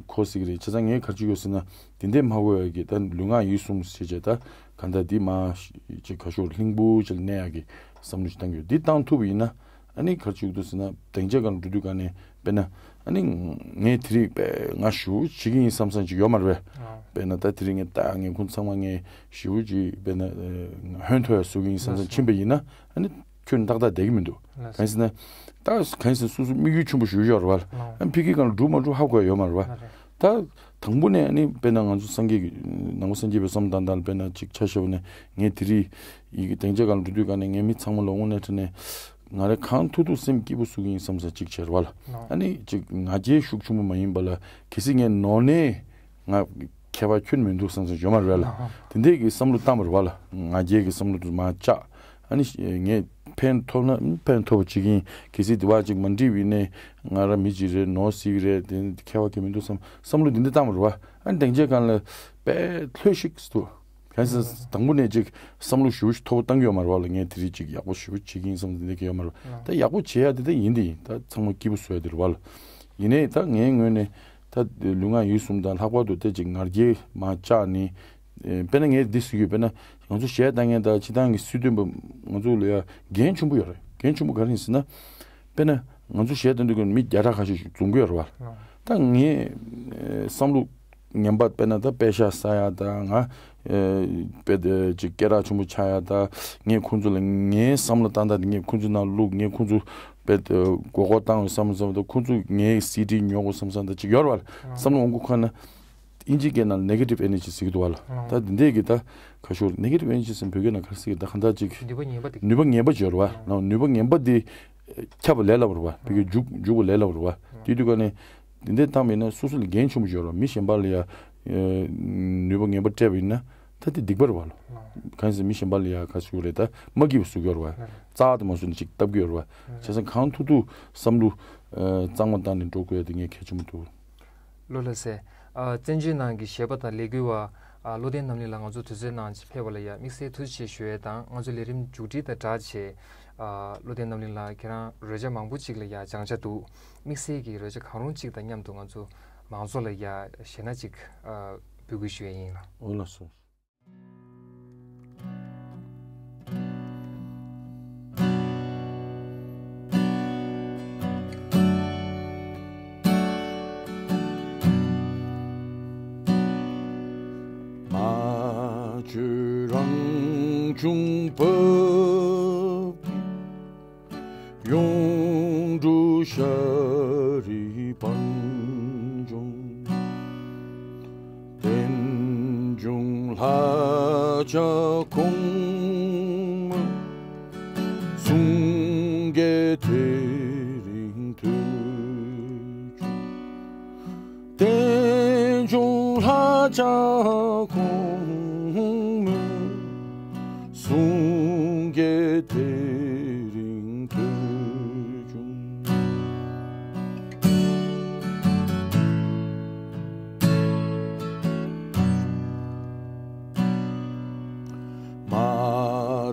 གོ་སྲིད་རེད། བྱས་ཙང་ངས་ག་རེ་བྱེད་ཀྱི་ཡོད་ཟེར་ན་དེ་འདྲའི་མ་དགོས་ཡ་གི་ད་ལུས་ངག་ཡིད་གསུམ་ཞེས་བྱས་ད་ག་འདྲ་འདི་མ་ཅིག་ཁ་ཤུག་ལྷིང་པོ་ཅིག་ལ་གནས་ཡ་གི་བསམ་བློ་ཞིག་བཏང་གི་ཡོད། འདི་བཏང་ཐུབ་པ་ཡིན་ན། ཨ་ནི་ག་རེ་བྱེད་ཀྱི་འདུག་ཟེར་ན་སྡིངས་ཆ་སྒང་ལ་འགྲོ་དུས་ག་ནས་དཔེར་ན་ཨ་ནི་ངས་དེ་རིང་དཔེ་ང་ཞེ་པོ་བྱེད་ཀྱི་ཡིན་བསམ་བསམ་ཅིག་ཡོད་མ་རེད་པས། དཔེར་ན་ད་དེ་རིང་ངས་ད་ངས་ཁོང་ཚང་མ་ངས་ཞེ་པོ་ཅིག་དཔེར་ན་ཧོན་ཐོར་ཡ་བཟོ་གི་ཡིན་བསམ་བསམ་ཕྱིན་པ་ཡིན་ན་ཨ་ནི་ཁྱོད་ཏག་ཏག་བསྡད་ཀྱི་མི་འདུག་གང་ཡིན་ཟེར་ན་ད་གང་ཡིན་ཟེར་ན་སོ་སོ་དམིགས་ཡུལ་ཆེན་པོ་ཞེ་པོ་ཡོད་རེད་པ། ཨ་ནི་ཕ་གི་སྒང་ལ་འགྲོ་མ་འགྲོ་ཧ་གོ་ཡ་ཡོད་མ་རེད་པ། ད་དང་པོ་ནས་ཨ་ནི་དཔེར་ན་ང་ཚོ་སངས་རྒྱས་ཀྱི་ནང་པ་སངས་རྒྱས་པའི་བསམ་བློ་བཏང་སྟངས་ལ་དཔེར་ན་ཅིག་ཆ་བཞག་པ་ན་ངས་དེ་རིང་ཡི་གེ་སྡིངས་ཆ་སྒང་ལ་འགྲོ་དུས་ག་ནས་ངས་མི་ཚང་མ་ལ་དངོས་གནས་དྲང་གནས་ང་རང་གང་ཐུབ་ཐུབ་སེམས་སྐྱིད་པོ་བཟོ་གི་ཡིན་བསམ་ས་ཅིག་བྱས་རེད་པ། ལ་ཨ་ནི་ཅིག་ང་རྒྱལ་ཤུགས་ཆེན་པོ་མ་ཡིན་པ་ལ་གལ་སྲིད་ངས་ནོར་ནའི་ང་ཁྱད་པར་ཁྱོན་མི་འདུག་བསམ་ས་ཡོད་མ་རེད་པ། ལ་དེ་འདྲས་ཀྱི་བསམ་བློ་བཏང་བ་རེད་པ། ལ་ང་རྒྱལ་གྱི་བསམ་བློ་དུ་མ་བཅག་ཨ་ནི་ངས་ཕན་ཐོགས་ན་ཕན་ཐོགས་པ་བྱེད་ཀྱི་ཡིན། གལ་སྲིད་དེ་བ་ཅིག་མ་འགྲིག་པ་ཡིན་ནའི་ང་རང་མི་གཅིག་རེད། ནོར་སྲིད་ཀྱི་རེད། དེ་ཁྱད་པར་གང་མི་འདུག་བསམ་བསམ་བློ་འདི་འདྲ་བཏང་བ་རེད་པ། ཨ་ནི་སྡིངས་ཆའི་སྒང་ལ་དཔེ་ལྷོད་ཤིག་ཏུ། གང་ཟེར་དང་པོ་ནས་ཅིག་བསམ་བློ་ཞེ་པོ་ཞིག་མཐོ་པོ་བཏང་གི་ཡོད་མ་རེད་པ། ལ་ངས་དེ་རིང་ཅིག་ཡག་པོ་ཞེ་པོ་བྱེད་ཀྱི་ཡིན་བསམ་དེ་འདྲ་གི་ཡོད་མ་རེད་པ། ད་ཡག་པོ་བྱེད་ཡ་དེ་ད་ཡིན་དེ་ཡིན། ད་ཚང་མ་སྐྱིད་པོ་བཟོ་ཡ་དེ་རེད་པ། ལ་ཡིན་ནའི་ད་ངའི་ངོས་ནས་ད་ལུས་ངག་ཡིད་གསུམ་དང་ལྷག་པར་དུ་ད་ཅིག་ང་རྒྱལ་མ་བཅག་ནི། ཨེ་དཔེར་ན་ངས་འདི་ཟེར་གྱི་ཡོད། དཔེར་ན་ང་ཚོ་གཞས་བཏང་མཁན་དང་སྤྱིར་བཏང་གི་སྲིད་དོན་པ་ང་ཚོ་ལ་ཡ་འགན་ཆེན་པོ་ཡོད་རེད། འགན་ཆེན་པོ་ག་རེ་ཡིན་ཟེར་ན། དཔེར་ན་ང་ཚོ་གཞས་བཏང་དུས་ཀྱི་མི་བརྒྱ་ཕྲག་ཁ་ཤས་ཤིག་འཛོམས་ཀྱི་ཡོད་རེད་པ། ལ་ད་ངས་ཨེ་བསམ་བློ་ངན་པ་དཔེར་ན་ད་པད་ཤག་ཟ་ཡ་དང་ང་ཨེ་དཔེ་དེ་ཅིག་སྐད་གྲགས་ཆེན་པོ་ཆགས་ཡ་དང་ངས་ཁོང་ཚོ་ལ་ངའི་བསམ་བློ་བཏང་སྟངས་དེ་ངས་ཁོང་ཚོའི་ནང་བླུག་ངས་ཁོང་ཚོ་དཔེ་དེ་མགོ་སྐོར་བཏང་བའི་བསམ་བློ་བསམ་དང་ཁོང་ཚོ་ངའི་སི་ཌི་ཉོ་དགོས་བསམ་བསམ་དང་ཅིག་ཡོད་རེད་པ། ལ་བསམ་བློ་འོང་དགོས་ཁ་ན། ཨིན་ཇིའི་སྐད་ནང་negative energy ཟེར་གྱི་འདུག་པ། ལ་ད་འདི་འདྲས་ཀྱི་ད་ཁ་ཤོར་negative energy ཟེར་བོད་སྐད་ནང་ག་རེ་ཟེར་གྱི་ད་ག་འདྲ་ཅིག་ནུས་པ་ངན་པ་དེ་ནུས་པ་ངན་པ་ཅིག་ཡོད་རེད་པ། ལ་ནུས་པ་ངན་པ་དེ་ཁྱབ་པ་ལས་སླ་པོ་རེད་པ། བོད་སྐད་འཇུག་འཇུག་པ་ལས་སླ་པོ་རེད་པ། དེ་དུས་ག་ནས་འདི་འདྲས་བཏང་བ་ཡིན་ན་སོ་སོ་ལ་འགན་ཆེན་པོ་ཅིག་ཡོད་རེད་པ། མི་གཞན་པ་ལ་ཡ་ནུས་པ་ངན་པ་སྤྲད་པ་ཡིན་ན་ད་དེ་སྡིག་པ་རེད་པ། ལ་གང་ཡིན་ཟེར་མི་གཞན་པ་ལ་ཡ་ག་ཟེར་དགོས་རེད། ད་མ་སྐྱིད་པ་བཟོ་གི་ཡོད་རེད་པ། རྩ་དེ་མ་བཟོ་ནས་ཅིག་བཏབ་གི་ཡོད་རེད་པ། བྱས་ཙང་གང་ཐུབ་ཐུབ་བསམ་བློ་གཙང་མ་བཏང་ནས་འགྲོ་དགོས་ཡ་དེ་ངས་གལ་ཆེན་པོ་འདུག་ལོ་ལགས་སེ། ཨ་བཙན་བྱོལ་ནང་གི་གཞས་པ་དང་ལས་འགུལ་བ། ཨ་བློ་ལྡན་རྣམ་གླིང་ལགས་ང་ཚོ་དུས་ཚོད་གནང་ཕེབས་པ་ལ་ཡ་དམིགས་བསལ་ཐུགས་རྗེ་ཆེ་ཞུ་ཡས་དང་ང་ཚོ་ལས་རིམ་མཇུག་སྒྲིལ་དང་སྦྲགས་བྱས། ཨ་བློ་ལྡན་རྣམ་གླིང་ལགས་ཁྱེད་རང་རོལ་ཆ་མང་པོ་ཅིག་ལ་ཡ་སྦྱང་ཆ་འདུག་དམིགས་བསལ་གྱི་རོལ་ཆ་གང་རུང་ཅིག་དང་མཉམ་དུ་ང་ཚོ་མང་ཚོགས་ལ་ཡ་གཞས་སྣ་ཅིག་ཨ་འབུལ་དགོས་ཞུ་ཡས་ཡིན་ལགས། འོ་ལགས་སོ། མ་བཅོས་རང་བྱུང་བབས། ཡོངས་གྲུབ་ཤ་རི་པད་འབྱུང་། རྟེན་འབྱུང་ལྷ་བྱ་གོང་མ། གསུང་སྐད་དེ་རིང་ཐོས་བྱུང་། རྟེན་འབྱུང་ལྷ་བྱ་གོང་མ། གསུང་སྐད་དེ་རིང་ཐོས་བྱུང་། མ་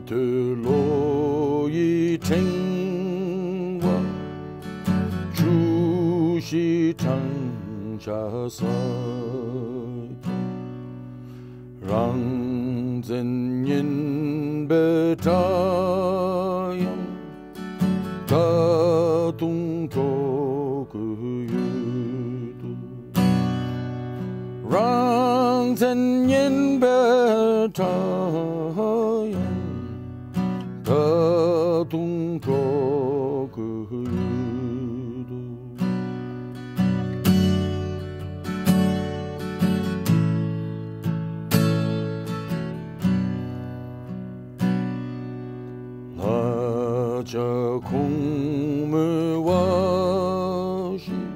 ཐོས་བློ་ཡི་ཕྲེང་བ། ཆུ་བཞི་བགྲང་བྱ་ས། བཙན་ཉན་པའི་སྒྲ་ཡང་ད་དུང་སྒྲོག་གི་ཡོད་དོ། རང་བཙན་ཉན་པའི་སྒྲ་ཡང་ད་དུང་སྒྲོག་གི་ཡོད་དོ། ལྷ་བྱ་གོང་མོའི་བ་ཞིག་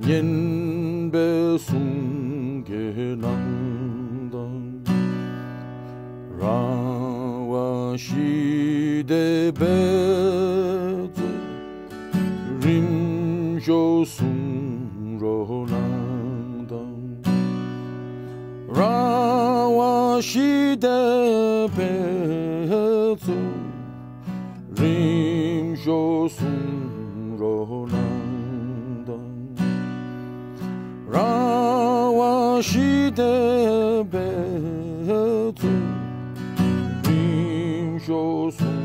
ཉན་པའི་གསུང་གི་ནང་དང་། རང་དབང་ཞི་བདེའི་འབད་རྩོལ་རིམ་བཞིན་གསུང་རོགས་གནང་དང་། རང་དབང་ཞི་བདེའི་འབད་རྩོལ་རིམ་བཞིན་གསུང་རོགས་གནང་དང་། རང་དབང་ཞི་བདེའི་འབད་རྩོལ་རིམ་བཞིན་གསུང་